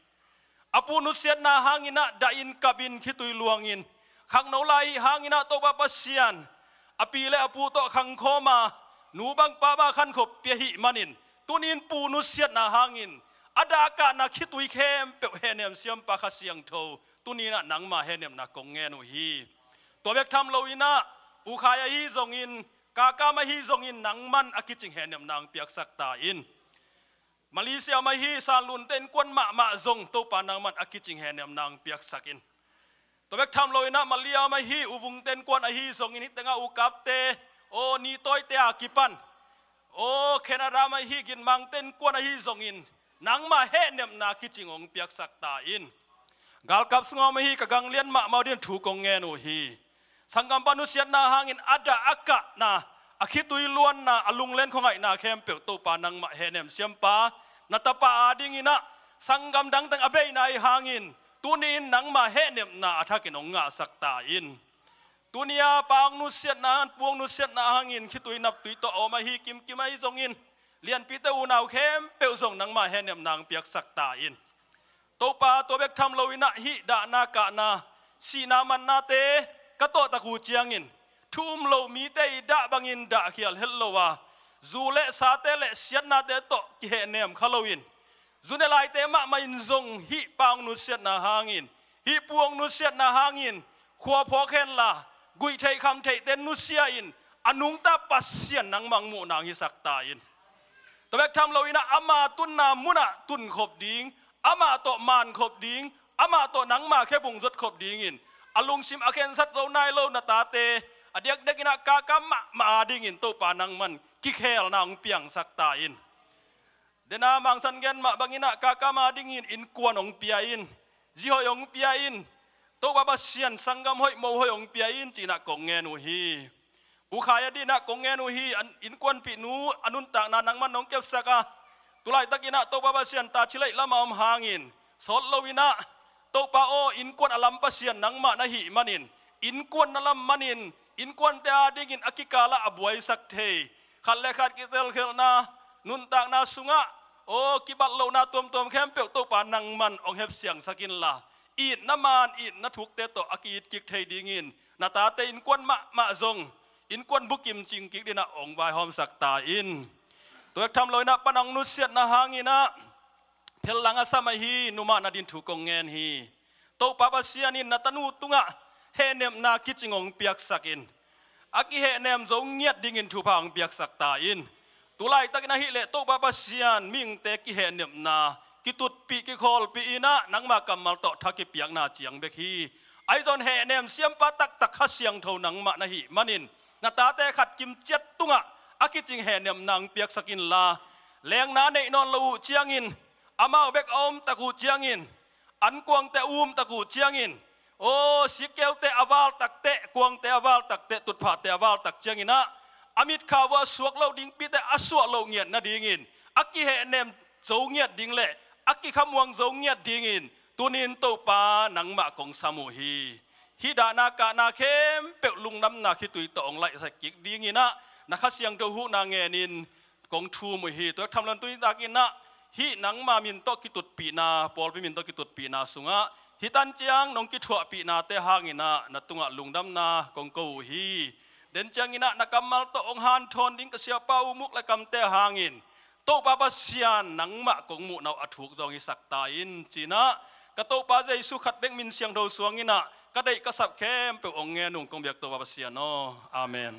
a pu nusiatna hanginah dahin kapin khitui luangin khangno lai hih hanginah Topa Pasian a pi le a pu tawh khangkhawma nu bang pa bang khankhop pia hih manin tunin pu nusiatna hangin a dah a kahna khitui khempeuh hehnem siampa Kha Siangtho tuninah nangma hehnepna kong ngen uh hi. Tua bek tham loinah ukhai ahi zongin kakam ahi zongin nangman a kicing hehnepna hong piaksak ta in. Malaysia mah hi sanlunte innkuan mahmah zong Topa nangman a kicing hehnepna hong piaksakin. Tua bek tham loinah Malaysia mah hi uvungte innkuan ahi zongin hih tengah ukapte aw nitawite a kipan aw Canada mah hi ginmangte innkuan ahi zongin nangma hehnepna kicing hong piaksak ta in. Galkap sungah mah hi ka ganglian mahmah uh din thu kong ngen uh hi. Sanggampa nusiatna hangin a dah a kahna a khitui luanna a lunglen khuangaihna khempeuh Topa nangmah hehnem siampa na tapa adinginah sanggam dangteng a beina ahi hangin tuni-in nangma hehnepna a thakin hong ngahsak ta in. Tunia pa hong nusiatna han pu hong nusiatna hangin khitui naptui tawh a om ahi kimkim ahi zongin lianpite unau khempeuh zong nangma hehnepna hong piaksak ta in. Topa tua bek tham loinah hih dahna kahna sihna mannate ka tawhtak uh ciangin thu um lo mite i dah bangin dahkhial het lo a zu le sate le siatnate tawh kihehnem kha loin zu ne laite mahmah in zong hih pa hong nusiatna hangin hih pu hong nusiatna hangin khua phawk henla guih theih kham theihte nusia in a nungta Pasian nangmah hong muhna hong hisak ta in. Tua bek tham loinah ama tunna munah tunkhop ding, amah tawh mankhop ding, amah tawh nangma khebung zotkhop dingin a lungsim a khensat zo nai lo na tate a diakdiakinah kakam mahmah adingin Topa nangman kikhelna hong piangsak ta in. Dena mangsan gen mah banginah kakam adingin innkuan hong pia in, zi hoih hong pia in, Topa Pasian sanggam hoih mo hoih hong pia in cinah kong ngen uh hi. U Khai a dinah kong ngen uh hi. An innkuanpih nu a nuntakna nangman nong kepsak a, tulaitakinah Topa Pasian ta thilei lamah om hangin sawt loinah Topa aw, innkuan a lam Pasian nangmah na hih manin, innkuan na lam manin innkuante a dingin a kikalah a buaisak thei, khat le khat kitelkhelhna, nuntakna sungah aw, kibat lohna tuamtuam khempeuh Topa nangman hong hepsiangsak inla, itna man itna thukte tawh a ki-it kik thei dingin na tate innkuan mahmah zong, innkuan bukim cing kik dinah hong vaihawmsak ta in. Tua bek tham loinah pan hong nutsiatna hanginah phellang a sam ahi numah na din thu kong ngen hi. Topa Pasian in na tanu tungah hehnepna kicing hong piaksak in, a kihehnem zo ngiat dingin thupha hong piaksak ta in. Tulaitakin ahileh Topa Pasian mihingte kihehnepna kitutpih kikhawlpih inah nangma kammal tawh tha kipiakna ciang bek hi. Ahi zong hehnem siampa taktak Kha Siangtho nangmah na hih manin na tate khat kimciat tungah a kicing hehnepna hong piaksak inla, lengna neih nawn lo uh ciangin, amau bek a omtak uh ciangin, an kuangte a umtak uh ciangin, aw, sikkeute a valtak teh, kuangte a valtak teh, tutphahte a valtak cianginah a mitkhau uh a suak loh dingpite a suah loh ngiat nadingin a kihehnem zo ngiat ding le a kikhamuang zo ngiat dingin tunin Topa nangmah kong sam uh hi. Hih dahna kahna khempeuh lungdamna khitui tawh hong laihsak kik dinginah na Kha Siangtho huhna ngenin kong thum uh hi. Tua bek tham loin tuni takinah hih nangma min tawh kitutpihna, pawlpi min tawh kitutpihna sungah hih tan ciang nong kithuahpihnate hanginah na tungah lungdamna kong ko uh hi. Den cianginah na kammal tawh hong hanthawn ding ka siapa U Muk le Kamte hangin Topa Pasian nangmah kong muhna uh a thuk zawng hisak ta in, cinah ka Topa Jesu khat bek min siangtho suanginah ka deih ka sap khempeuh hong ngen ung, kong biak Topa Pasian aw. Amen.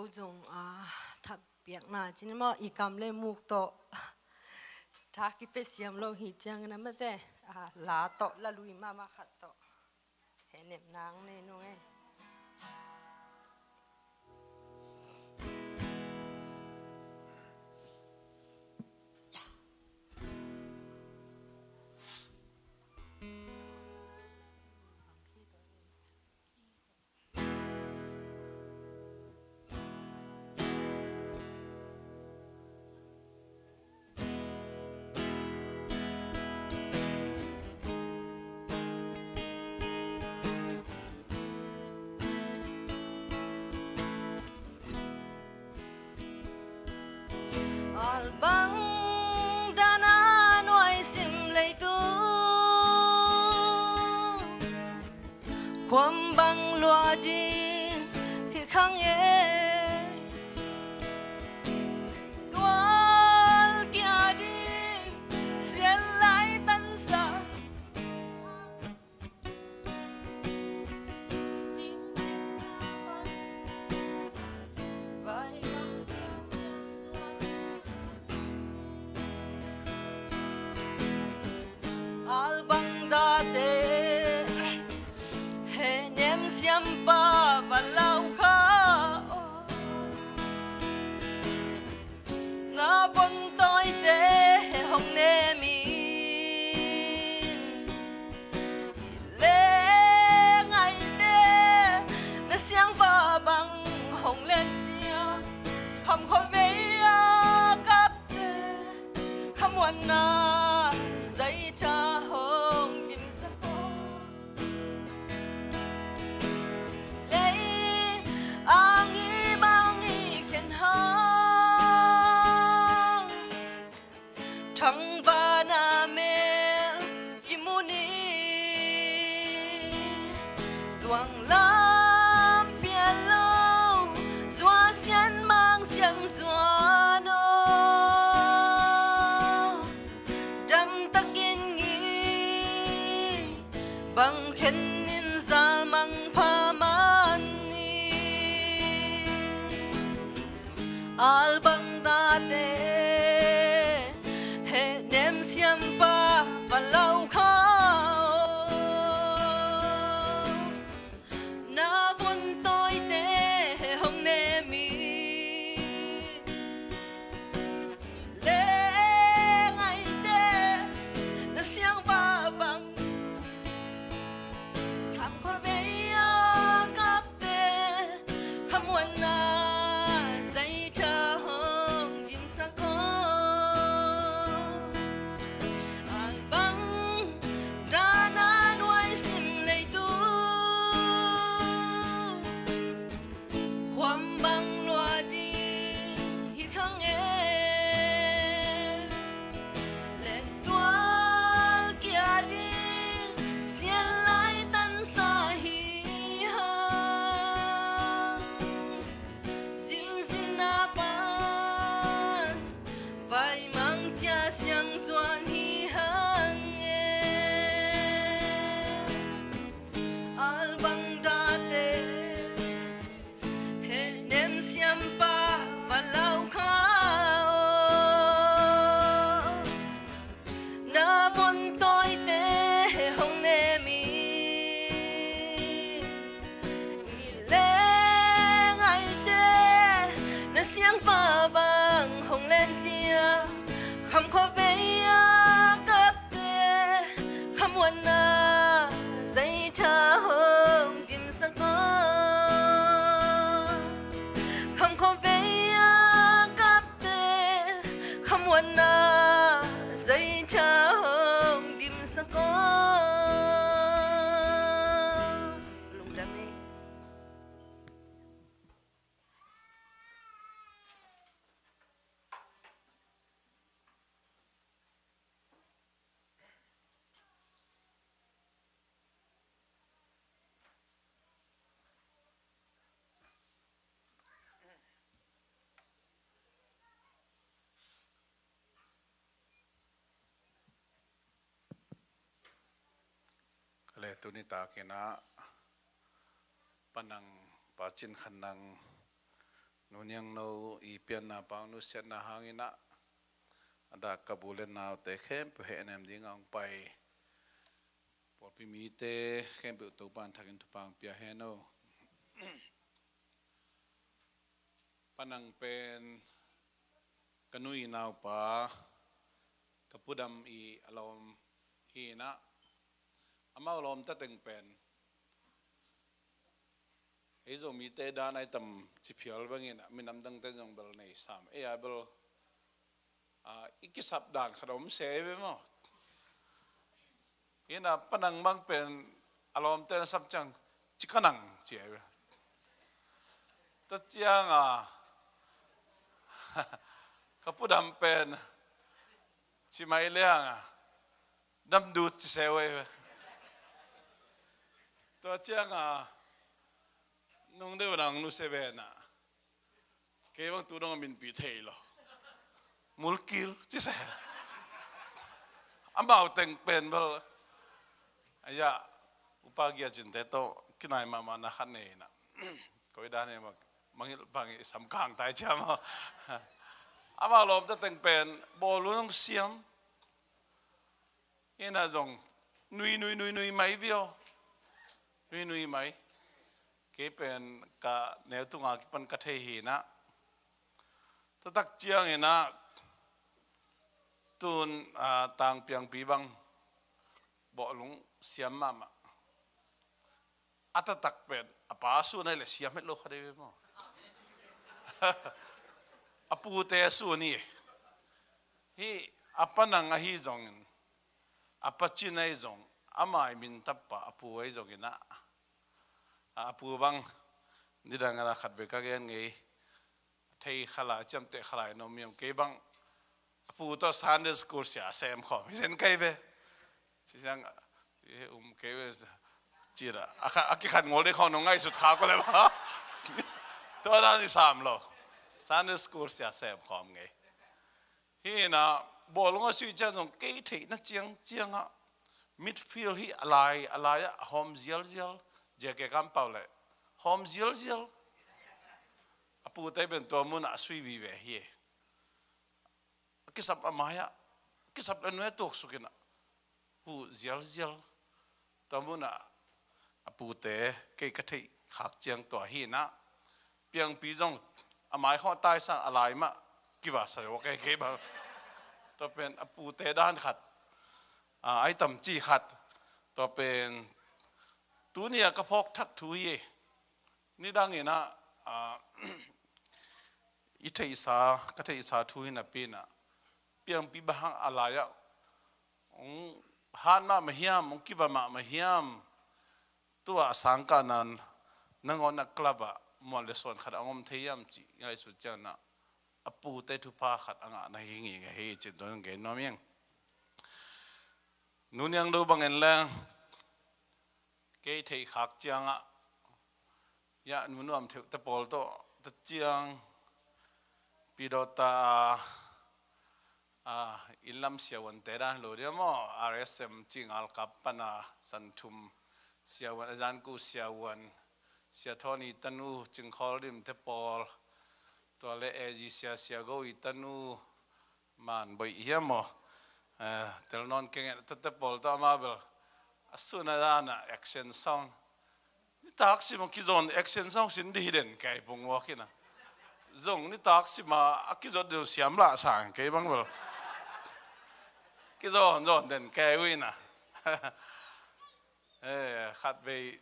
Zong a, tha piakna cin maw, i kam le muk tawh tha kipia siam lo hi ciangin a mate, a, la tawh, la lui mahmah khat tawh hehnem nang nei nung ei. Albang dana nuai sim leitung, khuam bang lua ding hi khang e. Tual kia ding sian lai tansa, Albang date hehnem siampa va lau kha. Na von tawite hong nem in, i leng aite na siangpa bang hong len cia. Kham khuavei a kapte, khamuanna zaitha hong dimsak aw. Lei a ngih bang i khen hang, thangvahna mel kimu ni. Tuang lam pial lo, zuan sian mang siang zuan aw. Damtakin ngih bang khen in zal mang pha man ni. Albang date hehnem siampa va lau kha aw. Na von tawite hong nem in, leng aite na siangpa bang. Kham khuavei a kapte, khamuanna zaitha hong dimsak aw. Albang dana nuai sim leitung, khuam bang lua ding hi khang e. Len tual kia ding sian lai tansa hi hang. Zimzin a pan vai mang cia siang zuan hi hang e. Albang date hehnem siampa va lau kha aw. Na von tawite hong nem in, i leng aite na siangpa bang hong len cia. Kham khuavei a kapte, khamuanna zaitha hong dimsak aw. Kham khuavei a kapte, khamuanna zaitha hong dimsak aw. Lungdam ei. Ka le tuni takin ah Pa Nang, Pa Cin Khan Nang, Nu Niang No i pianna pang nusiatna hangin ah, a dak ka bu le naute khempeuh hehnem ding a hong pai pawlpi mite khempeuh Topa'n thakin thupha hong pia hen aw. Panang pen ka nu i naupa, ka pudam i a lawm hi in ah, amau lawmta teng pen ei Zomite dan ai tam ci phial bangin ah, minam dangte zong bel nei sam ei a bel, ah, i kisap dan khat om se ei ve maw. Hi in ah Panang bang pen a lawmte na sap ciang, "Ci ka nang," ci ei ve. Tua ciang a ka pudam pen, "Ci mai liang a, dam dut," ci se uh ei ve. Tua ciang a nung deuh nang nu se ve na, "Kei bang tu dong a minpih thei lo, Mulkil," ci se. Amau teng pen bel, a ya, upa Gia Cin te tawh kinai mahmah na khat nei in ah, koi dan e, mangilh pang i sam kang tai cia maw. Amau lawmta teng pen bawlung siam. Hi in ah zong nui nui nui nui mai vio. Nui nui mai. Kei pen ka neu tunga kipan ka thei hi in ah, tua tak ciangin ah tun, ah, Tangpiangpi bang bawlung siam mahmah. A taktak pen a pa a sun ahi leh siam het lo kha dei ve maw. A pute a sun hi. Hih a Panang ahi zongin, a Pa Cin ahi zong, a mai mintapa a pu ahi zongin ah, a pu bang nidang a khat bek ka gen ngei. Thei kha lai, ciamteh kha lai na om hiam? Kei bang a pu tawh Sunday school sia sem khawm hi zen kei ve. Ci ciang, "E, um kei ve," ci la a kha, a kikhan ngol dei khawng nong ngaihsut kha ko le maw. Tua dan i sam lo. Sunday school sia sem khawm ngei. Hi in ah bawlung a sui ciang zong kei theihna ciang ciangah midfield hi a lai, a lai-ah a hawm zialzial. Ziake kampau le hawm zialzial. A pute pen tua munah a sui vive hi. A kisap a mai-ah, a kisap le nuai tuaksuk in ah huh zialzial. Tua munah a pute kei ka theih khak ciang tua hi in ah, Piangpi zong a mai khawng a tai sang a lai mah kivasa zaw kei, kei bang. Tua pen a pute dan khat, a, ai tam ci khat. Tua pen tuni a ka phawk thak thu hi. Nidang in ah, a, i theihsa, ka theihsa thu hi napi in ah, Piangpi bang hang a lai-ah hong hat mahmah hiam, hong kiva mahmah hiam? Tua a sangkahna nangawn a club ah mual le sawn khat a hong om thei hiam cih ngaihsut ciangin ah, a pute thupha khat a ngahna hi ngei hi cih tua hong gen nuam ing. Nu Niang Do bangin leng kei theih khak ciangah, ya, Nu Nuam Theuh te pawl tawh, tua ciang Pidawta, a, inn lam siavuante dan lo dia maw, R S M ci ngalkap pana Santhum siavuan, a Zanku siavuan, Sia Thawni tanu, Cingkhawl Dim te pawl, tua le A G Sia, Sia Go i tanu, Man Boih hiam maw? Eh, tel nawn keng e, tuate pawl tawh amau bel a sun a dan a action song. Nitak sim a kizawn action song sin dih hi den kei pung mawk in a. Zong nitak sim a a kizawt deuh siam lah sang kei bang bel. Kizawn zawn den kei uh in a. Eh, khat vei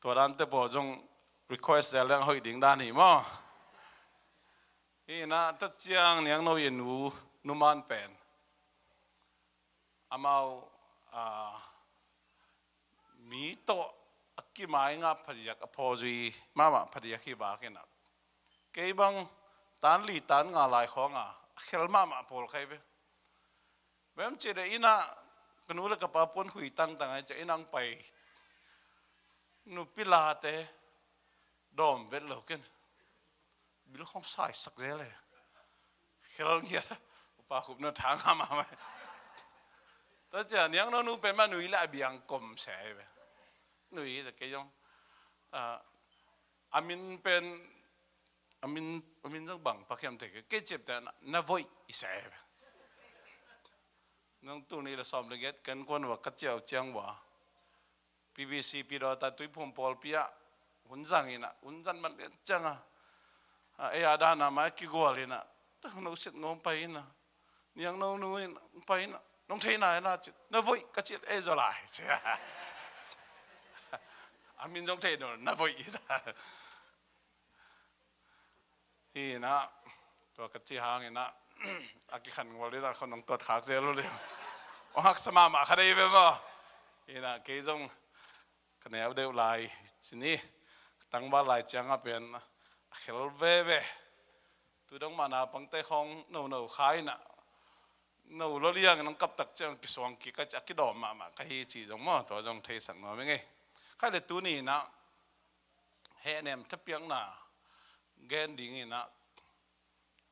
tua dante pawl zong request zel leng hoih ding dan hi maw? Hi in a, tua ciang Niang No i nu, Nu Man pen amau, a, mi tawh a kimaingap phadiak, a phawzui mahmah phadiak hi bak in a, kei bang tan li tan nga lai khawng a a khel mahmah pawl kei ve. Bem cih leh inn ah ka nu le ka pa puan khui tangtang ai ciah inn ah hong pai. Nupi late dawm vet lo ken. Bil khawng saisak zel e. Khel ngiat a, upa Khup No tha ngam a mai. Tua ciah Niang No nu pen mah nui le a biang kom se ai ve. Nui ta kei zong, ah, A min pen, a min, a min zong bang pha hiam thei kei, kei ciapteh na, na voih i sa e. Nong tul nih le sawm le giat ken kuan ua ka ciah uh ciang ua, P B C P dawta Tuiphum pawlpi ah hun zang in ah, hun zan man lian ciang a, a, ei a dan a mai kigual in ah, "Tang no sit ngawm pai in ah, niang no nu in pai in ah, nong thei nai na," ci, "Na voih," ka ci, "Ei zaw lai," ci. A min zong thei no, "Na voih," i ta. Hi in ah, tua ka ci hang in ah, a kikhan ngol in ah, khon hong tuat khak zel uh liau. Hong haksa mahmah kha dei ve maw. Hi in ah, kei zong ka neu deuh lai ci ni, ka tangval lai ciang a pen a khel veve. Tu dong mah naupangte khawng no no kha in ah, no lo liang in hong kap tak ciang kisuang kik a ci, a kidawm mahmah ka hi ci zong maw, tua zong theisak nuam ing ei. Kha le tuni in ah, hehnem thapiakna gen ding in ah,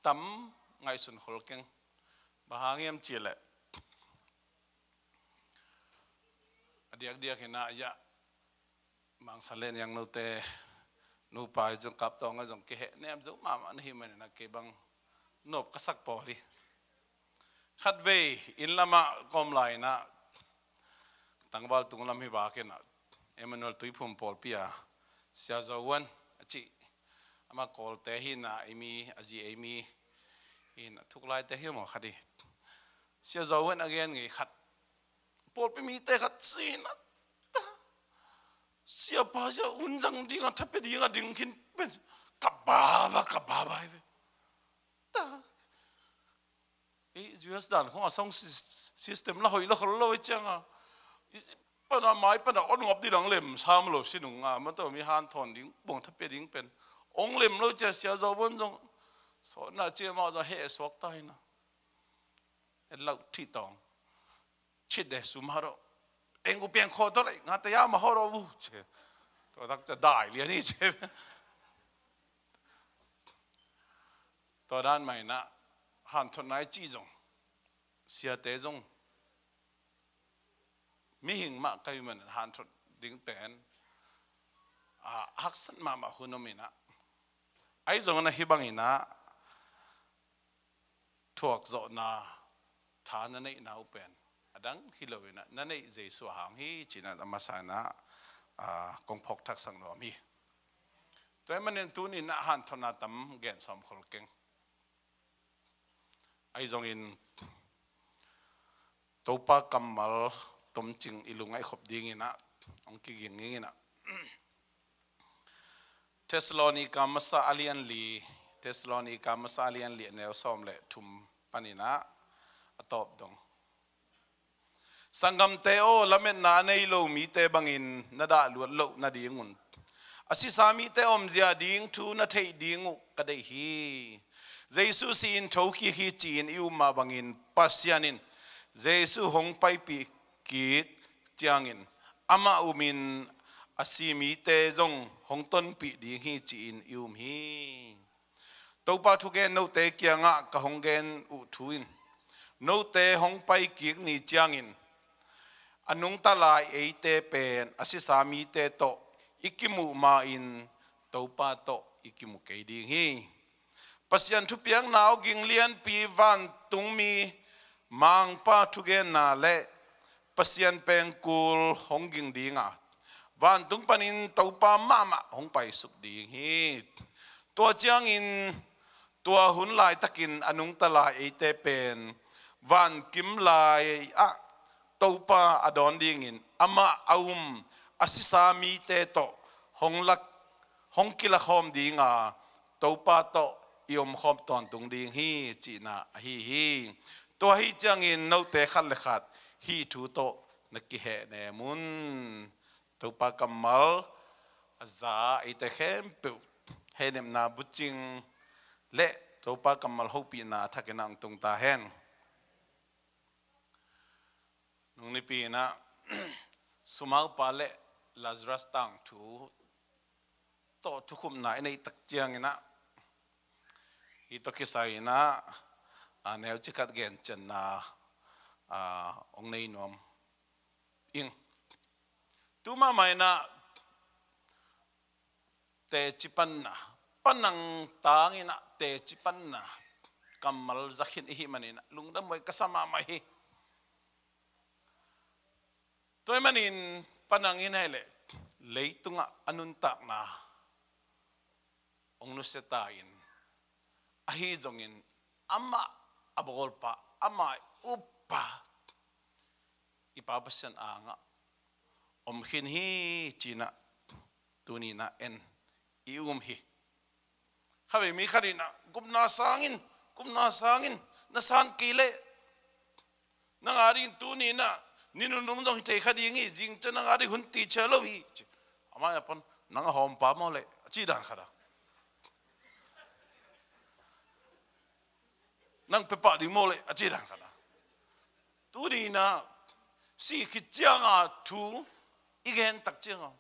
tam ngaihsun khol keng. Bang hang hiam cih leh, a diakdiak in ah, ya, Mang San le Niang Note nupa hi zong, Kap Tawng a zong kihehnem zo mahmah na hih manin ah, kei bang nop ka sak pawl hi. Khatvei inn lamah ka om lai in ah, tangval tung lam hi vak in ah, Emmanuel Tuiphum pawlpi a Sia Zo Wan a cih, amah Kawlte hi in ah, ei mi, a zi ei mi hi in ah, thuklaite hi maw khat hi. Sia Zo Wan a gen ngei khat, pawlpi mite khat ci in ah, ta, siapa zia hun zang ding a, tha pia ding a ding khin pen, ka baba, ka baba hi ve. Ta, ei U S dan khong a sound sys-, system la hoih la khol lo i ciang a, i pan a mai pan a on ngop ding dang lem sam lo si nung a, ma tawh mi hanthawn ding, buang tha pia ding pen ong lem lo ciang, Sia Zo Wan zong sawtna ci, amah zong heh suak ta hi in ah, en lo thih tawng. Chit de sum ha rawh. Eng u piang kho to lei, nga te ya ma ho rawh u, ci. Tua tak ciang dai lian hi ci. Tua dan mah in ah, hanthotna i cih zong, siate zong, mihing mah ka hih manin hanthot ding pen, a, haksat mahmah hun om in ah, ahi zongin ah hih bang in ah, thuak zawhna tha na neihna uh pen a dang hi lo in ah, na neih Jesuh a hang hi ci in ah, a masa in ah, a, kong phawk thaksak nuam hi. Tua ahih manin tuni in ah hanthotna tam gen sawm khol keng. Ahi zongin Topa kammal tomcing i lungngaih khop ding in ah, hong kiging ing in ah. Thessalonica masa a lian li, Thessalonica masa a lian li, a neu sawm le thum pan in ah, a tawp dong. Sanggamte aw, lametna a nei lo mite bangin na dah luat loh nadingun a sisa mite omzia ding thu na theih ding uh ka deih hi. Jesuh si-in thokik hi ci-in i um mah bangin, Pasian in Jesuh hong paipih kik ciangin amah umin a si mite zong hong tonpih ding hi ci-in i um hi. Topa thugen note kiangah ka hong gen uh thu in, note hong paikik ni ciangin a nungta lai eite pen a sisa mite tawh i kimuh ma-in Topa tawh i kimu kei ding hi. Pasian thupiakna awging lianpi, vantungmi Mangpa thugenna le Pasian pengkul hong ging ding a, vantung panin Topa mahmah hong paisuk ding hi. Tua ciangin tua hun laitakin a nungta lai eite pen vankim lai-ah Topa a dawn dingin amah a um a sisa mite tawh hong lak, hong kilakhawm ding a, Topa tawh i omkhawm tawntung ding hi cihna ahi hi. Tua ahi ciangin note khat le khat hih thu tawh na kihehnem un. Topa kammal a za eite khempeuh hehnepna bucing le Topa kammal hopihna a thakin ah hong tung ta hen. Nung nipi in ah sumaupa le Lazarus tangthu tawh thukhupna i neih tak ciangin ah, hih tawh kisai in ah, a, neucikhat gencianna, a, hong nei nuam ing. Tu mahmah in ah teci panna, panang tangin ah teci panna kammal za khin i hih manin ah lungdam huai ka sa mahmah hi. Tua ahih manin panang in ahih leh leitungah a nuntakna hong nusia ta in, ahi zongin amah a bawlpa, amah i uppa, i Pa Pasian angah om khin hi ci-in ah tuni-in ah en i um hi. Khatvei mi khat in ah, gupna sangin, gupna sangin na san kei leh nang a dingin tuni-in ah ni nunung zong hi thei kha ding hi, zing ciang nang a ding hun ti cia lo hi, ci. Amah a pan, nang a hawmpa maw leh, a ci dan khat a. Nang pia pah ding maw leh, a ci dan khat a. Tuni-in ah si khit ciang a thu i gen tak ciang a,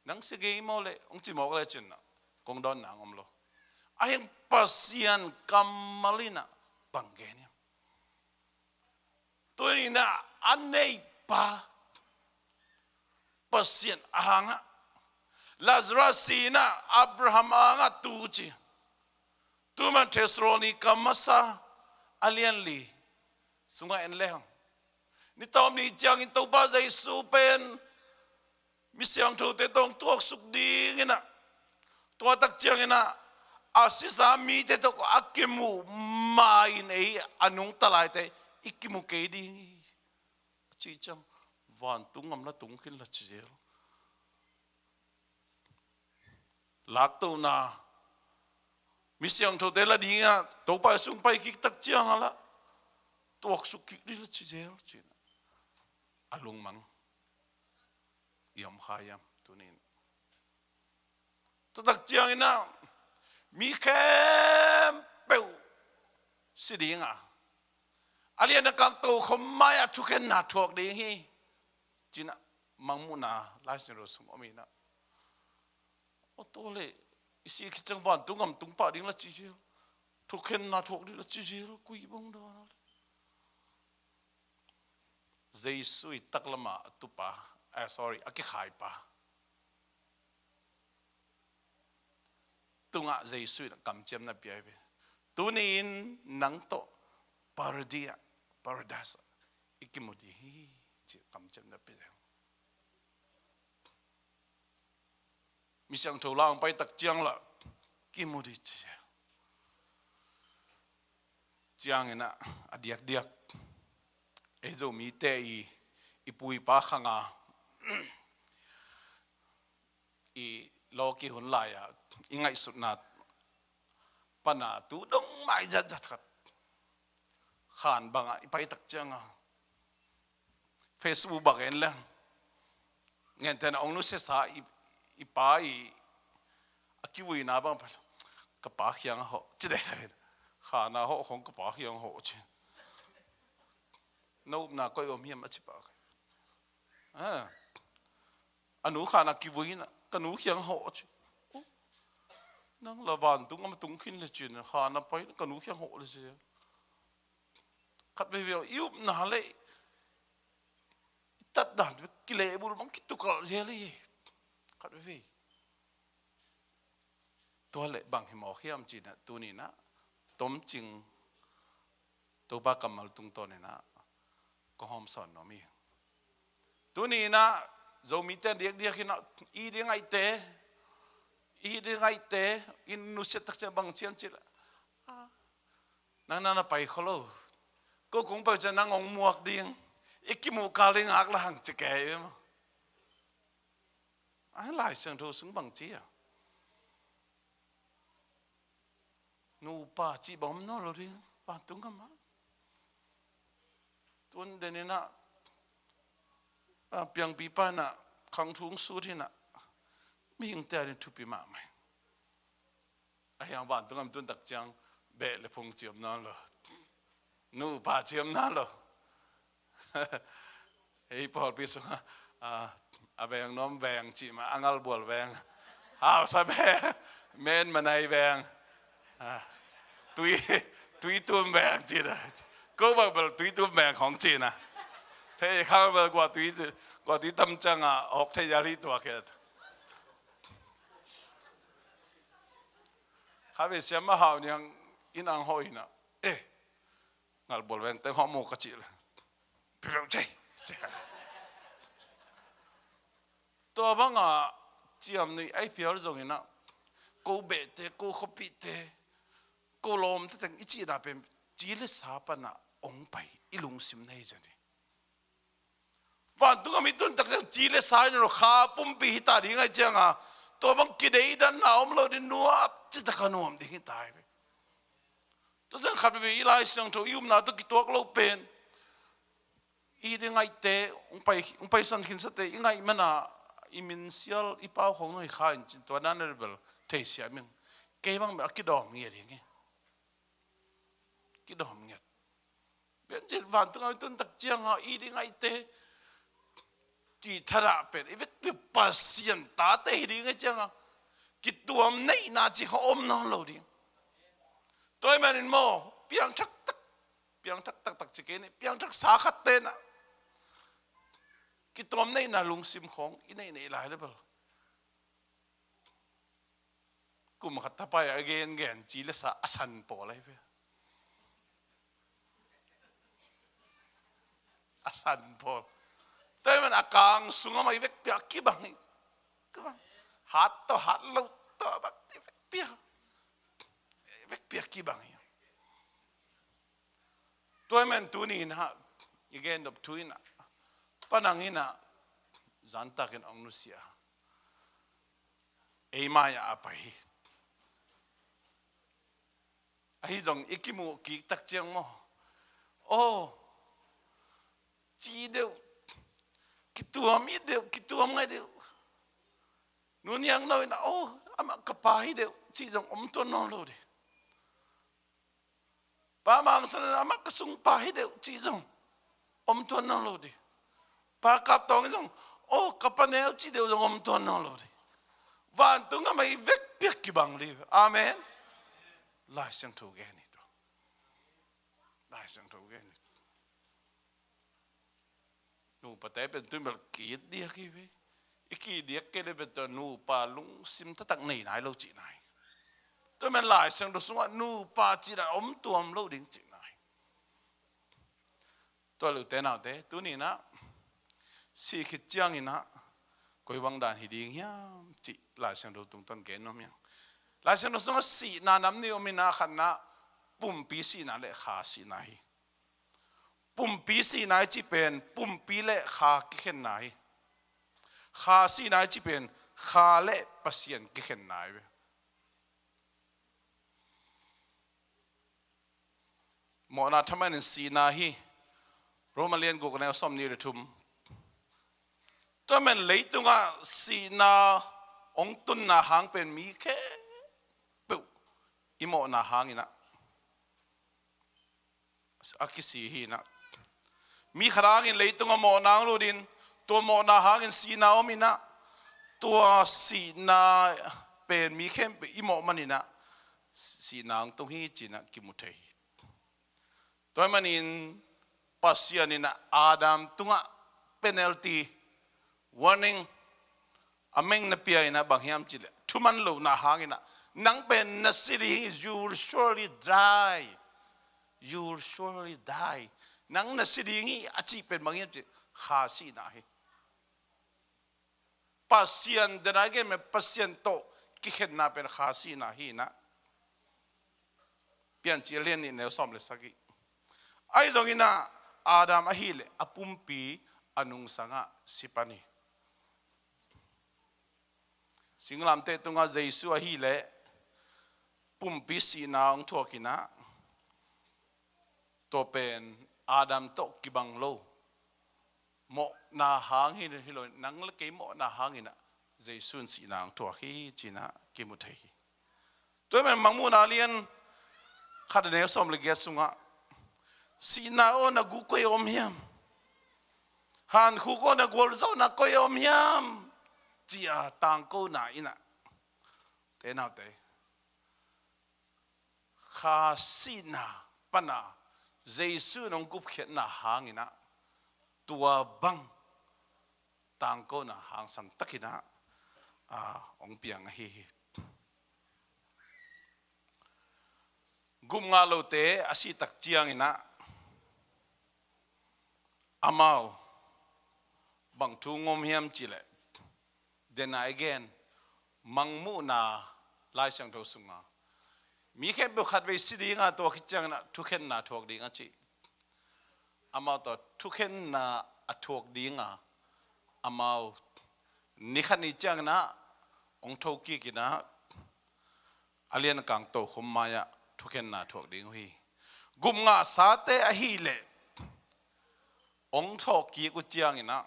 nang si kei maw leh, hong ci mawk lecin ah kong dawnna hong om lo. Ahi hang Pasian kammal in ah bang gen hiam? Tuni-in ah a neipa Pasian a hang ah, Lazarus si-in ah Abraham angah tu ci. Tua man Thessalonika masa a lian li sungah en lehang, ni tawp ni ciangin Topa Jesu pen mi siangthote tawh hong tuaksuk dingin ah, tua tak ciangin ah a sisa mite tawh a kimuh ma-in ei a nungta laite i kimu kei ding hi, a cih ciang vantung gamla tung khin la ci zel. Laktohna mi siangthote la dingin ah Topa Jesu hong pai kik tak ciang a lah tuaksuk kik ding la ci zel ci-in ah a lungmang i om kha hiam tuni-in? Tua tak ciangin ah mi khempeuh si ding a, a lian a kang tokhom mai-ah thukhenna thuak ding hi, ci-in ah mangmuhna Lai Siangtho sung om in ah, aw tua leh i si khit ciang vantung gam tung pah ding la ci zel, thukhenna thuak ding la ci zel, koi bang dan a leh. Jesu i taklam a a tupa, eh, sorry, a kikhaipa tungah Jesu in kamciamna pia hi ve. Tuni-in nang tawh Paradis ah, Paradise ah i kimu ding hi, ci kamciamna pia hi. Mi siangtho la hong pai tak ciang lah kimu ding ci. Ciangin ah a diakdiak ei Zomite i, i pu i pa khang a, i lawki hun lai-a i ngaihsutna pan a tu dong mai zatzat khat khan bangah i pai tak ciang a, Facebook bang en leng, ngente na ong nusiasa i, i pa i a kivuina bang, ka pa kiang a hawh ci deh. Khan a hawh khong ka pa kiang a hawh ci. Na upna koi om hiam a ci pa. Ah. A nu khan a kivuina, ka nu kiang a hawh ci. Oh. Nang la vantung a ma tung khin le cin, khan a pai, ka nu kiang a hawh le ci. Khat veivei i upna le i tatdan kilehbul bang kitukal zel hi. Khat veivei. Tua le bang hi mawk hiam cin ah, tuni-in ah tomcing Topa kammal tungtawnin ah kong hawmsawn nuam hi. Tuni-in ah Zomite diakdiak in ah i ding ngaihte, i ding ngaihte, i nusiat tak ciang bang ci hiam cih leh, ah, nang na na pai khol lo. Ko kong pai ciang nang hong muak ding. I kimuh kal ding ngak la hang ci kei ve maw. Ai, Lai Siangtho sung bang ci a, nupa cih bang om nawn lo ding vantung gam ah. Tun den in ah, a piangpipa in ah khang thu hong sut in ah, mihingte a ding thupi mahmah hi. Ahi hang vantung gam tun tak ciang beh le phung ci om nawn lo. Nupa ci om nawn lo. Hei pawlpi sungah, ah, a veng nuam veng cih mah, a ngalbual veng, hausa veng, men manai veng, ah, tui, tuitum veng cih na. Ko bel tuitum veng khong cih na. Thei khang bel kua tui, kua tui tam ciang a hawk thei ya li tua khe. Kha ve siam a hau niang in ang hawh hinah, eh, ngalbual veng teng hawh mu ka cih le, pipeu cei. Tua bangah ciamnuih ai phial zonginah, ko behte, ko khuapihte, ko lawmte teng i cihna pen ci le sa panah ong pai i lungsim na hi zani. Vantung a mi tun tak ciang ci le sa in lo kha pumpi hi ta ding ai cianga, tua bang kideidanna om lo ding, nuam citaka nuam ding hi ta hi ve. Tua ciang khat veve i Lai Siangtho i upna tawh kituak lo pen, i di ngaihte, ong pai, ong paisan khinsate i ngaih mana, i minsial i pau khong nui kha in cin tua dan rebel theisiam ing. Kei bang a kidawm ngiat ding hi. Kidawm ngiat. Bian cil vantung a tun tak cianga i di ngaihte, ci thadah pen i vekpi Pasian tate hi ding hi cianga, kituam neihna ci kha om nawn lo ding. Tua hi manin maw, piangthak tak, piangthak taktak ci kei ni, piangthak sa khat tenah kituam neihna lungsim khong i neih neih lai le bel. Kum khat tapai a gengen ci le sa a san pawl ahi ve. A san pawl. Tua hi man a kang sung a mai vekpi a kibang hi. Kibang. Hat tawh hat lo tawh bang ti vekpi a, vekpi a kibang hi. Tua hi man tuni inah i gen dop thu inah, panang inah zantakin ong nusia, ei mai-ah a pai hi. Ahi zong i kimuh kik tak ciang maw, aw, ci deuh, kituam i deuh, kituam ngai deuh. Nu Niang No inah, aw, amah ka pa hi deuh cih zong om tuan nawn lo ding. Pa Mang San inah, amah ka sungpa hi deuh cih zong om tuan nawn lo ding. Pa Kap Tawng in zong, aw, ka pa neu cih deuh zong om tuan nawn lo ding. Vantung a mai vekpi a kibang ding. Amen. Lai Siangtho gen hi tawh. Lai Siangtho gen hi. Nupate pen tun bel ki-it diak hi ve. I ki-it diak kei le pen tua nupa lungsim taktak nei nai lo cihna hi. Tua men Lai Siangtho sungah nupa cihna om tuam lo ding cihna hi. Tua lute naute, tuni inah sih khit cianginah koi bang dan hi ding hiam cih Lai Siangtho tungtawn gen nuam hiam. Lai Siangtho sungah sihna nam nih om inah, khatna pumpi sihna le kha sihna hi. Pumpi sihna i cih pen pumpi le kha kikhenna hi. Kha sihna i cih pen kha le Pasian kikhenna hi ve. Mawhna thaman in sihna hi. Roma lian guk neu sawm nih le thum. Tua men leitungah sihna ong tunna hang pen mi khempeuh i mawhna hanginah a kisi hi inah. Mi khat hangin leitungah mawhna hong lutin, tua mawhna hangin sihna om inah, tua sihna pen mi khempeuh i mawh maninah sihna hong tung hi cinah kimu thei hi. Tua hi manin Pasian inah Adam tungah penalty, warning, a meng na pia inah bang hiam cihleh, thuman lohna hanginah, nang pen na si ding hi, you will surely die. You will surely die. Nang na si ding hi a cih pen bang hiam cihleh, kha sihna hi. Pasian, denai gen pen Pasian tawh kikhenna pen kha sihna hi inah. Piancil lian nih neu sawm le sagih. Ahi zonginah Adam ahileh a pumpi a nungsangah si pan hi. Singlamteh tungah Jesu ahileh pumpi sihna hong thuak inah, tua pen Adam tawh kibang lo mawhna hang hi, hi lo, nang le kei mawhna hanginah Jesu in sihna hong thuak hi cinah kimu thei hi. Tua hi man Mangmuhna lian khat a neu sawm le giat sungah, sihna aw na gu koi a om hiam? Hankhuk aw na gualzawhna koi a om hiam? Ci-a tangkona inah, te naute, kha sihna pana Jesu in hong gupkhiatna hanginah tua bang tangkona hangsan takinah, a, hong piang ahi hi. Gupngah lote a sih tak ciangin ah amau bang thu ngom hiam cih leh, dena i gen, Mangmuhna Lai Siangtho sunga mi khempeuh khatvei si ding a, tua khit ciangin ah thukhenna thuak ding a ci. Amau tawh thukhenna a thuak ding a, amau ni khat ni ciangin ah hong thokik in ah, a lian a kang tokhom mai-ah thukhenna thuak ding uh hi. Gupngah sate ahih leh hong thawhkik uh ciangin ah,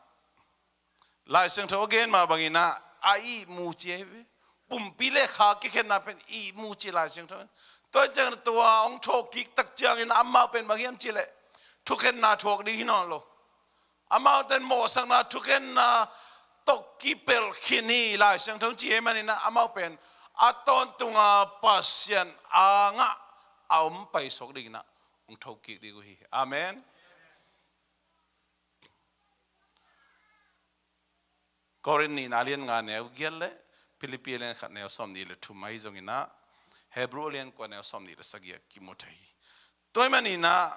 Lai Siangtho a gen mah bangin ah a ihmu ci hi. Pumpi le kha kikhenna pen ihmu ci Lai Siangtho in. Tua ciangin tua hong thawhkik tak ciangin amau pen bang hiam cih leh thukhenna thuak ding hi nawn lo. Amau ten mawhsakna thukhenna tawh kipelh khin hi, Lai Siangtho in ci ahih manin ah amau pen a tawntunga Pasian angah a om paisuak dingin ah hong thokik ding uh hi. Amen. Korin nihna lian nga neu giat le Philippi lian khat neu sawmnih le thum ahi zongin ah, Hebru lian kua neu sawmnih le sagih ah kimu thei hi. Tua ahih manin ah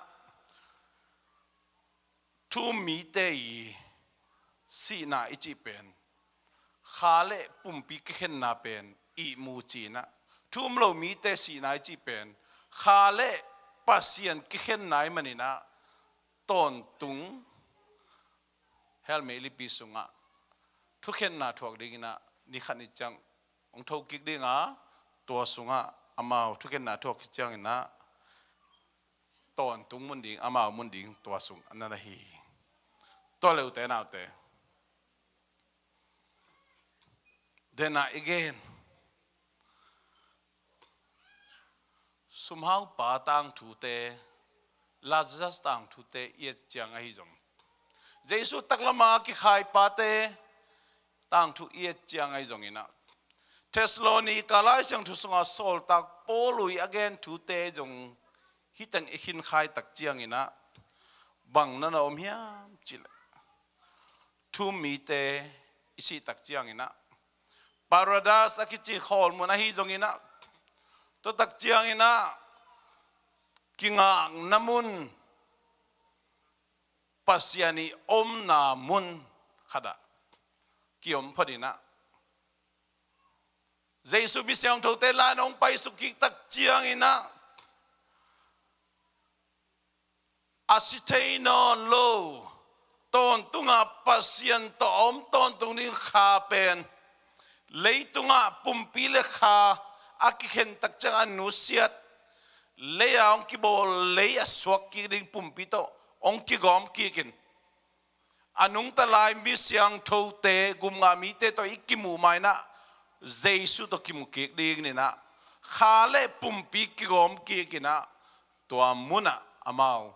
thu-um mite i sihna i cih pen kha le pumpi kikhenna pen ihmu ci-in ah, thu-um lo mite sihna i cih pen kha le Pasian kikhenna ahih manin ah tawntung hell meilipi sungah thukhenna thuak dingin ah ni khat ni ciang hong thokik ding a, tua sungah amau thukhenna thuak khit ciangin ah tawntung mun ding, amau mun ding tua sung a na hi hi. Tua le ute naute, dena i gen, sumhaupa tangthute, Lazarus tangthute i et ciang ahi zong, Jesu taklama kikhai pate tangthu i et ciang ahi zongin ah, Thessalonika Lai Siangtho sunga sawltak Paul uh i a gen thute zong hih teng i khinkhai tak ciangin ah bang na na om hiam cih leh, thu-um mite i sih tak ciangin ah Paradise a kici khawlmun ahi zongin ah, tua tak ciangin ah kingakna mun, Pasian i omna mun khat ah kiom phot in ah, Jesu mi siangthote lai-in hong paisuk kik tak ciangin ah a si thei nawn lo, tawntunga Pasian tawh a om tawntung ding kha pen, leitungah pumpi le kha a kikhen tak ciang a nusiat, lei-a hong kibawl, lei a suak kik ding pumpi tawh hong kigawm kik in, a nungta lai mi siangthote, gupngah mite tawh i kimuh ma-in ah Jesu tawh kimu kik ding in ah, kha le pumpi kigawm kik in ah, tua munah amau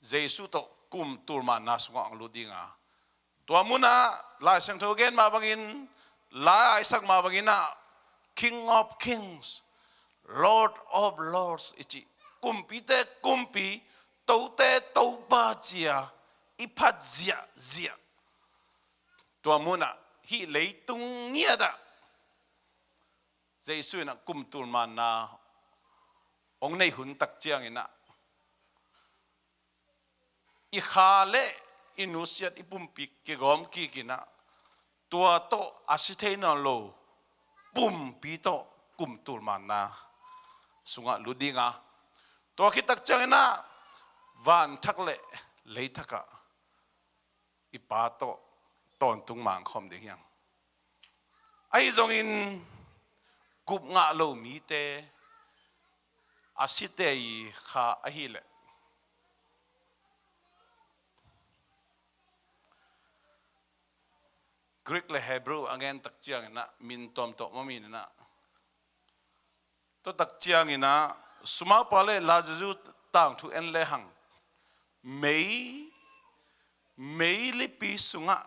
Jesu tawh kum tul manna sungah hong lut ding a, tua munah Lai Siangtho gen mah bangin, lai a i sak mah bangin ah, King of Kings, Lord of Lords i cih, kumpite kumpi, tote topa ci-a i phat ziahziah, tua munah hih leitung ngiat ah Jesu in ah kum tul manna hong neih hun tak ciangin ah, i kha le i nusiat, i pumpi kigawm kik in ah, tua tawh a si thei nawn lo pumpi tawh kum tul manna sungah lut ding a, tua khit tak ciangin ah van thak le lei thak ah i Pa tawh tawntung mang khawm ding hi hang. Ahi zongin gupngah lo mite a site i kha ahih leh, Greek le Hebrew a gen tak ciangin ah min tuamtuam om in ah, tua tak ciangin ah sumaupa le Lazarus tangthu en lehang mei, meilipi sungah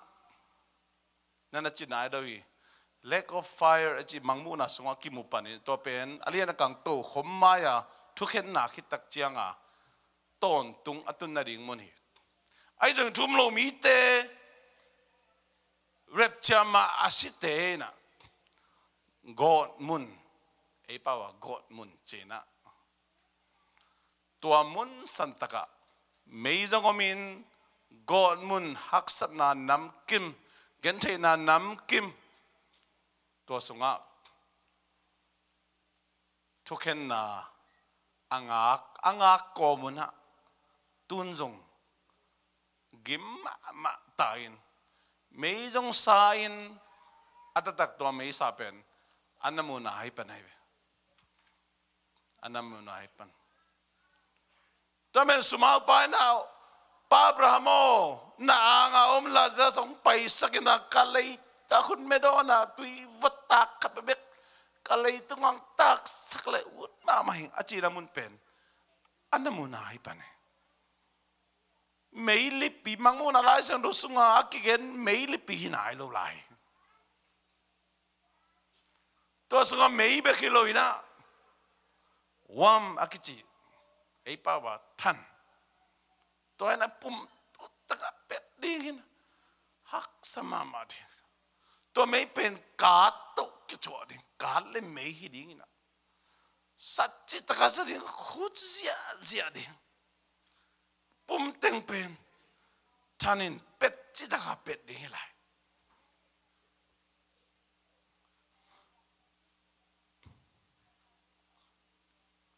na na ci nai deuh hi. Lake of fire a ci, Mangmuhna sungah kimu panin, tua pen a lian a kang tokhom mai-a thukhenna khit tak cianga tawntung a tun nading mun hi. Ahi zong thu-um lo mite, rapture ma a site in ah gawtmun, Ei pau ah gawtmun ci-in ah, tua mun santak ah mei zong om in, gawtmun haksatna namkim, gentheihna namkim, tua sungah thukhenna a ngak, a ngak kawm un ah, tun zong gim mahmah ta in, mei zong sa in, a taktak tua mei sa pen a na muhna hi pan ahi ve. A na muhna hi pan. Tua pen sumaupa in ah, Pa Abraham aw, na anga om Lazarus hong paisak in ah, ka lei, ka khut medawn ah tui va tak khat bekbek, ka leitung ah hong taksak leh ut mahmah ing, a cihna mun pen a na muhna hi pan hi. Meilipi, Mangmuhna Lai Siangtho sungah a kigen meilipi hi nai lo lai. Tua sungah mei bek hi lo in ah, warm a kici, ei pau ah than. Tua in ah pum takah pet ding hi in ah, haksa mahmah ding. Tua mei pen kat tawh kithuah ding, kat le mei hi ding hi in ah, sat citak a sa ding, khut ziahziah ding. Pum teng pen than in pet citak a pet ding hi lai.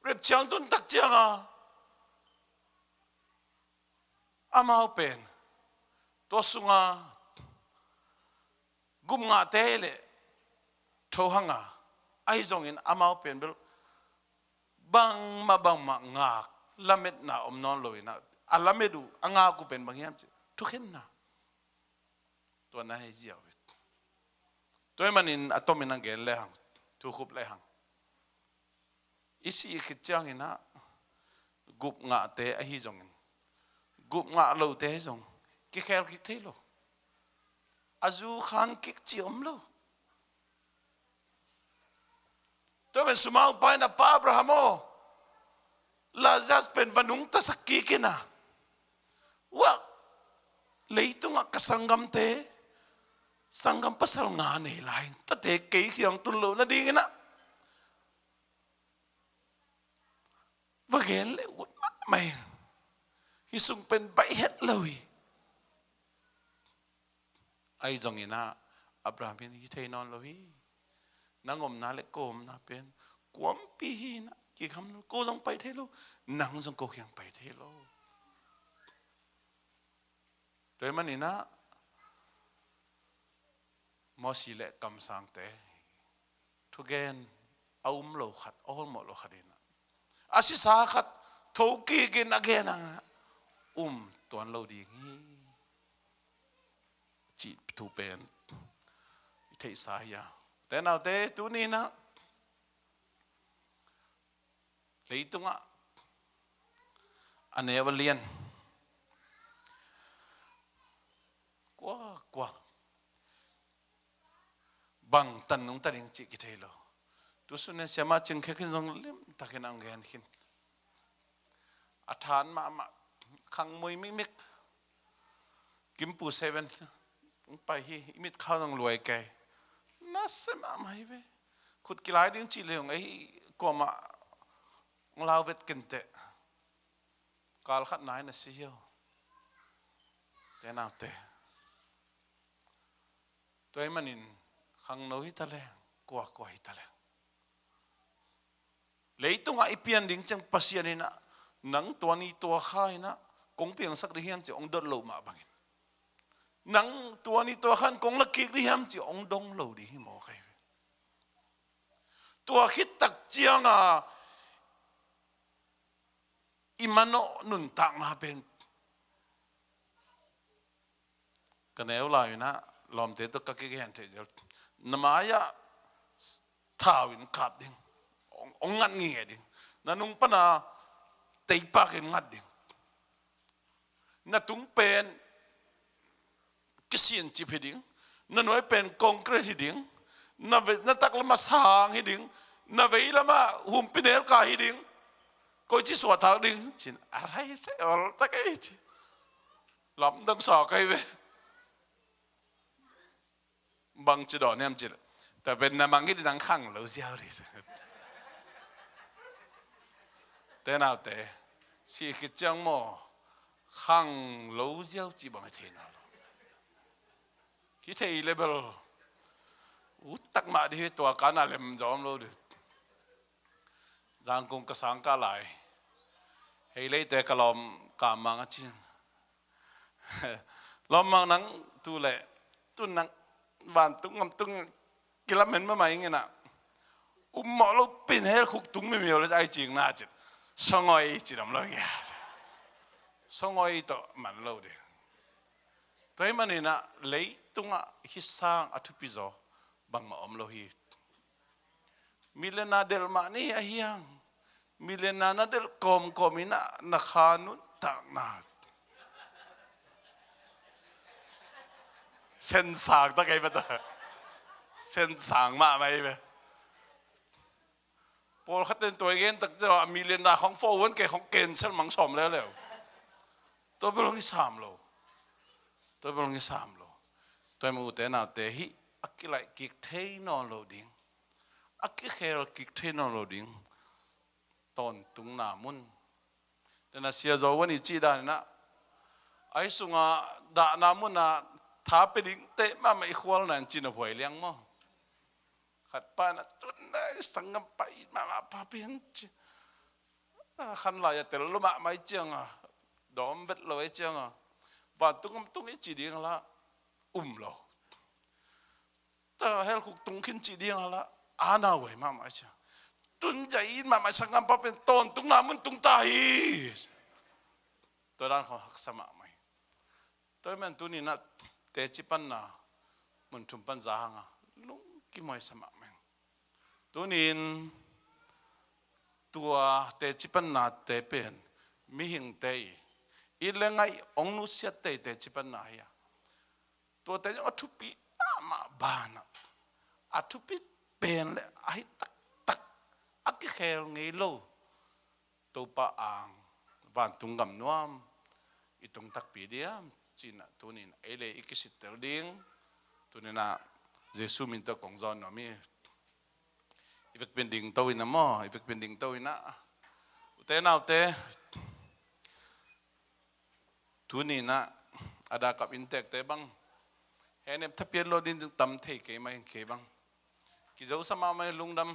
Rapture tun tak ciang a, amau pen tua sungah gupngahte leh tho hang a, ahi zongin amau pen bel bangmah bangmah ngak, lametna om nawn lo in ah, a lamet uh, a ngak uh pen bang hiam cih leh thukhenna. Tua na hi ziau hi. Tua ahih manin a tomin a gen lehang, thukhup lehang, i sih khit ciangin ah gupngahte ahi zongin, gupngah lote zong kikhel kik thei lo. A zu khan kik cih om lo. Tua pen sumaupa in ah, Pa Abraham aw, Lazarus pen va nungtasak kik in ah, uah, leitungah ka sanggamte, sanggam pasal nga nei lai, tate kei kiang tun loh nadingin ah, va gen leh ut mahmah hi. Hih sung pen baih het lo hi. Ahi zongin ah, Abraham in hi thei nawn lo hi. Nang omna leh ko omna pen kuampi hi in ah, kikham lo, ko zong pai thei lo, nang zong ko kiang pai thei lo. Tua ahih manin ah, Mosi leh kamsangte thugen a um lo khat, a awlmawh lo khat in ah, a sisa khat tho kik in a gen hang ah, um tuan lo ding hi, cih thu pen i theihsa hi a. Te naute, tuni in ah leitungah a neu a lian, kua, kua, bang tan nungta ding cih kithei lo. Tusun in siamah Cing Khe Khin zong limtakin a hong gen khin. A than mahmah, khangmui mikmik. Kimpu seven hong pai hi, i mitkhau zong luai kei. Nasia mahmah hi ve. Khut kilai ding cih leh hong, ei, kuamah hong lau vet kenteh. Kal khat nai na si hiau. Te naute. Tua ahih manin khangno hi ta leh, kuakua hi ta leh, leitungah i pian ding ciang Pasian in ah, nang tua ni tua kha in ah kong piangsak ding hiam ci hong dot loh mah bangin, nang tua ni tua khan kong la kik ding hiam ci hong dong lo ding hi mawk ahi ve. Tua khit tak ciang a i manawh nuntakna pen, ka neu lai in ah lawmte tawh ka kigen thei zel. Na mai-ah thau in kap ding, hong, hong ngat ngitnget ding. Na nung pan a teipak in ngat ding. Na tung pen kisincip hi ding. Na nuai pen concrete hi ding. Na ve-, na taklam ah sang hi ding. Na veilam ah humpinelkai hi ding. Koici suahtak ding ci-in a lai se ol tak ei ci. Lamdang sa kei ve. Bangci dawn hiam cih leh, tua pen na mang hi ding, nang khanglo ziau ding. Te naute, sih khit ciang maw, khang lo ziau cih bang hi thei nawn lo. Hi thei le bel, ut tak mah dih hi, tua kan a lem zong om lo dih. Zangkong ka sang kah lai. Hei leite ka lawm ka mang a cin. Lawmmang nang tu le, tu nang vantung ngamtung kilamen mahmah ing ina. Um mawh lo pin hel khuk tung mimiau le ai cing na cin. Songoi cin om lo ia. Songoi tawh man lo ding. Tua hi man ina leitungah hi sang a thupi zaw bangmah om lo hi. Milena delh mah ni a hiang. Milena na delh kawmkawm ina na kha nuntakna. Sensang tak ei bata. Sensang mah mai be. Pawlkhat ten tua i gen tak ciang a milena khong fo uan kei khong cancel mang sawm leuleu. Tua bel hong i sam lo. Tua bel hong i sam lo. Tua i ma ute naute hi a kilaih kik thei nawn lo ding. A kikhel kik thei nawn lo ding. Tawntungna mun. Dena sia zo uan i cih dan ina. Ai sunga dahna muna tha pe ding te mahmah i khualna in cin a huai liang maw. Khat pa na tun na i sanggam pa i mahmah pa pen ci. Khan lai a tel lo mahmah i cianga. Dawm vet lo i cianga. Vantung om tung i ci ding la um lo. Ta hel khuk tung khin ci ding a la a na wei mahmah cia. Tun zai in mahmah sanggam pa pen tawntungna mun tung ta hi. Tua dan khong haksa mahmah hi. Tua hi man tuni na teci panna mun thum pan za hanga lungkim huai sa mahmah hi. Tunin tua teci panna te pen mihingte i it le ngaih ong nusiatte i teci panna hi a. Tuate zong a thupi mahmah banah a thupi pen le ahi taktak a kikhel ngei lo Topa ang vantung gam nuam i tung takpi diam cinah tuninah ei le i kisittel ding tuninah Jesu min tawh kong zawn nuam hi. I vekpin ding to inah maw, i vekpin ding to inah ute naute. Tuninah a dakap inntekte bang henep thapiat lo ding tam thei kei mai kei bang kizosa mahmah hi. Lungdam,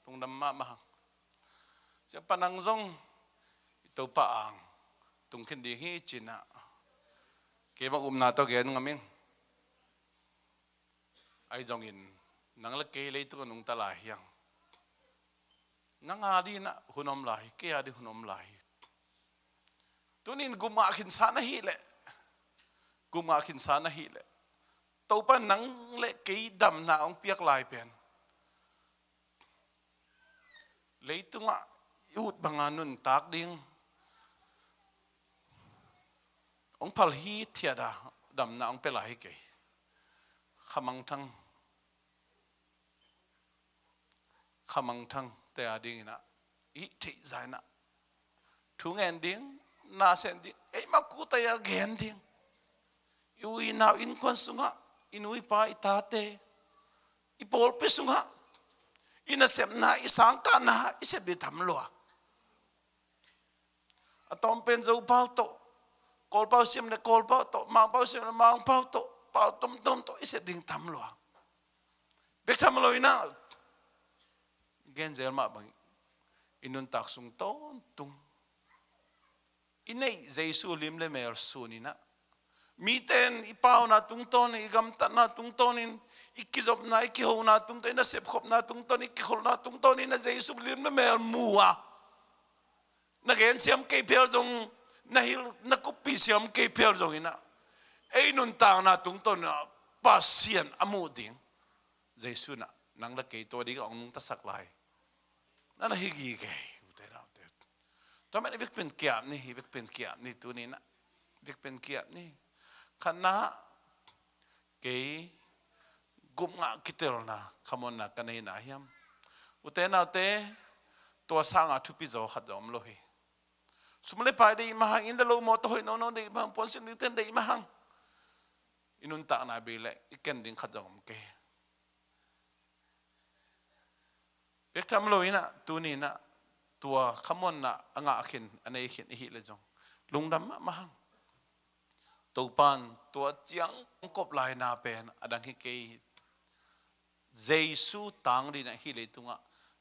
lungdam mahmah hang. Siapa nang zong i Topa ang tungkhin ding hi cinah kei bang upna tawh gen ngam ing. Ahi zongin nang le kei leitung a nungta lai hiang. Nang a dinah hun om lai hi, kei a di hun om lai hi. Tunin gumngah khinsa na hih leh, gumngah khinsa na hih leh Topa nang le kei damna hong piak lai pen leitungah i ut banga nuntak ding hong phal hithiat a damna hong pia lai hi kei. Khamangthang, khamangthang te a dinginah i theihza inah thu ngen ding, na sen ding, eimah kutai a gen ding. I u i nau innkuan sungah i nu i pa i tate i pawlpi sungah i nasepna i sangkahna i sep ding tam lua. A tawm pen Zopau tawh, Kawlpau siam le Kawlpau tawh, Mangpau siam le Mangpau tawh, pau tomtom tawh i sep ding tam lua. Bek tham lo inah genzel mah bang i nuntak sung tawntung i neih Jesu lim le mel sun inah miten i pauna tungtawnin, i gamtatna tungtawnin, i kizopna, i kihona tungtawnin, i nasepkhopna tungtawnin, i kikholhna tungtawnin a Jesu lim le mel mu a na gen siam kei phial zong, na hilh na kuppi siam kei phial zong inah ei nuntakna tungtawn inah Pasian a muh ding Jesu inah nang le kei tua ding a hong nungtasak lai. Na na hi gige hi ute naute. Tua men i vekpin kiap ni, i vekpin kiap ni tuninah, i vekpin kiap ni. Khatna kei gupngah kitelna khamuanna ka neihna hiam? Ute naute, tua sanga thupi zaw khat zaw om lo hi. Sum le pai deih mahang, inn le lo mawtaw hoih nono deih mahang, puansilh dingten deih mahang, i nuntakna bei le i ken ding khat zaw om kei. Bek tham lo inah tuninah tua khamuanna a ngah khin, a nei khin i hih leh zong lungdam mahmah hang. Topa'n tua ciang kong kop laina pen a dang hi kei hi. Jesu tang dingin ah hih leitungah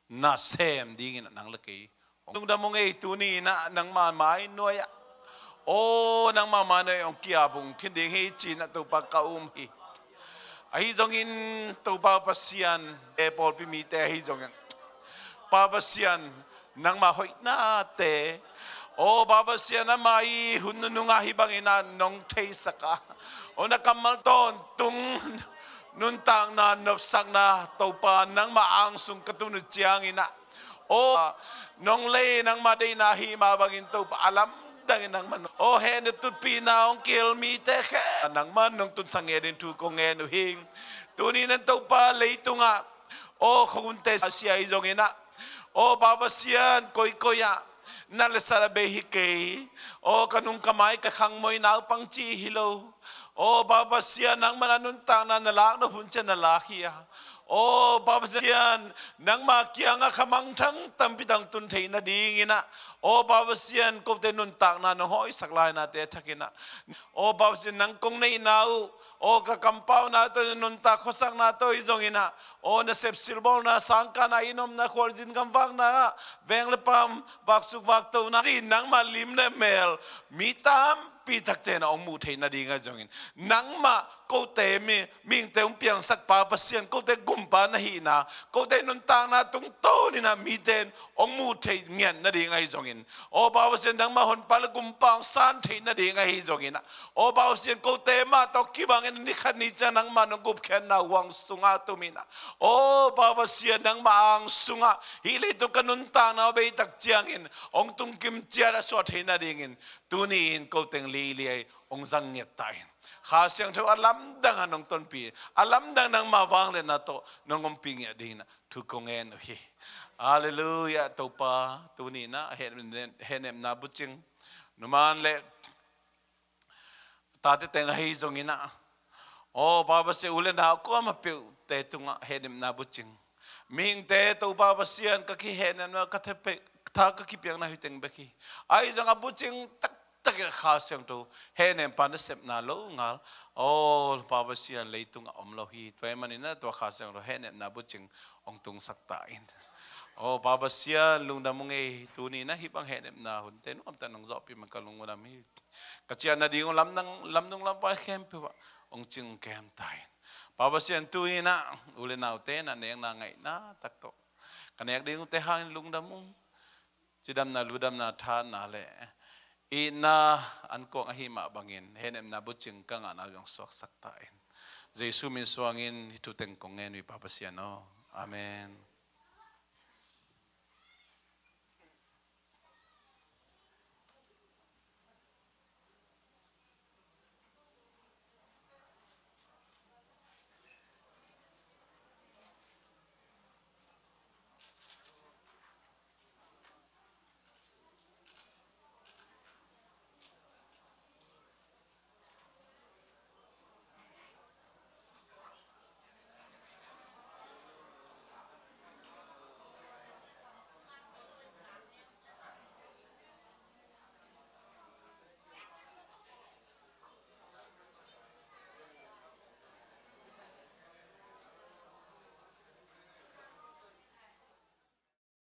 na sem dingin ah nang le kei hong lungdam ung ei. Tuni in ah nangma mai nuai-ah, aw, nangma mai nuai-ah hong ki-ap ung khin ding hi ci-in ah Topa ka um hi. Ahi zongin Topa Pasian, e pawlpi mite ahi zongin, Pa Pasian, nangma hoihnate, aw Pa Pasian, ama i hun nunung ah hih bangin ah nong theisak a, aw, na kammal tawntung nuntakna, nopsakna, Topa, nangma ang sung ka tun uh ciangin ah, aw, nong lei, nangma deihna hih mah bangin Topa, a lamdangin nangma, aw, hehna tutpihna hong kihel mite khempeuh nangma nong tunsak ngei dingin thu kong ngen uh hi. Tuni in ah Topa, leitungah, aw, khuahunte sia hi zongin ah, aw Pa Pasian, koikoi ah nat le sat a bei hi kei. Aw, ka nung ka mai, ka khangmoi, naupang cih hi lo. Aw Pa Pasian, nangma'n a nuntakna na lak nop hun ciang na lak hi a, aw Pa Pasian, nangma kiangah khamangthang tampi tak tun theih nadingin ah, aw Pa Pasian, kote nuntakna nong hawisak lainate thak in ah, aw Pa Pasian, nang kong neihna uh, aw, ka kampauna tawh, nuntak khuasakna tawh hi zongin ah, aw, nasep silbawlna, sangkahna, inn omna, khualzin gamvakna, veng le paam, vaksuk vaktona, ci nangma lim le mel mi tampi takte in ah hong muh theih nading ahi zongin, nangmah kote mi, mihingte hong piangsak Pa Pasian, kote gumpa na hihna, kote nuntakna tungtawn in ah mite in hong muh theih ngiat nading ahi zongin, aw Pa Pasian, nangmah honpa le gumpa hong san theih nading ahi zongin ah, aw Pa Pasian, kote mah tawh kibangin ni khat ni ciang nangmah nong gupkhiatna huang sungah tum in ah, aw Pa Pasian, nangmah ang sungah hih leitung ka nuntakna uh a bei tak ciangin hong tungkim ciat a suah theih nadingin, tuni in ko teng lili-a hong zang ngiat ta in. Kha Siangtho a lamdang ah nong tonpih, a lamdang nangmah vangliatna tawh nong ompih ngiat dingin ah thu kong ngen uh hi. Halleluiah. Topa, tuni in ah hehnepna bucing, numan le tate teng ahi zongin ah, aw Pa Pasian, u le nau kuamah peuhte tungah hehnepna bucing, mihingte, Topa Pasian, ka kihehnepna, ka tha ka kipiakna hih teng bek hi. Ahi zong a bucing taktak in Kha Siangtho hehneppa nasepna lo ngal, aw Pa Pasian, leitungah om lo hi. Tua ahih manin ah tua Kha Siangtho hehnepna bucing hong tungsak ta in. Aw Pa Pasian, lungdam ung ei. Tuni in ah hih bang hehnepna hunte nuamte nong zawhpih man ka lungdam hi. Ka ciah nading uh lamdang, lamdung lampai khempeuh ah hong cing kem ta in. Pa Pasian, tu in ah u le naute in ah nekna ngaihna tak tawh ka nek ding uhte hangin lungdam ung. Cidamna, ludamna, thahatna le itna an kuang ahi mah bangin hehnepna bucing ka ngahna uh hong suaksak ta in. Jesu min suangin hih thu teng kong ngen uh hi, Pa Pasian aw. Amen.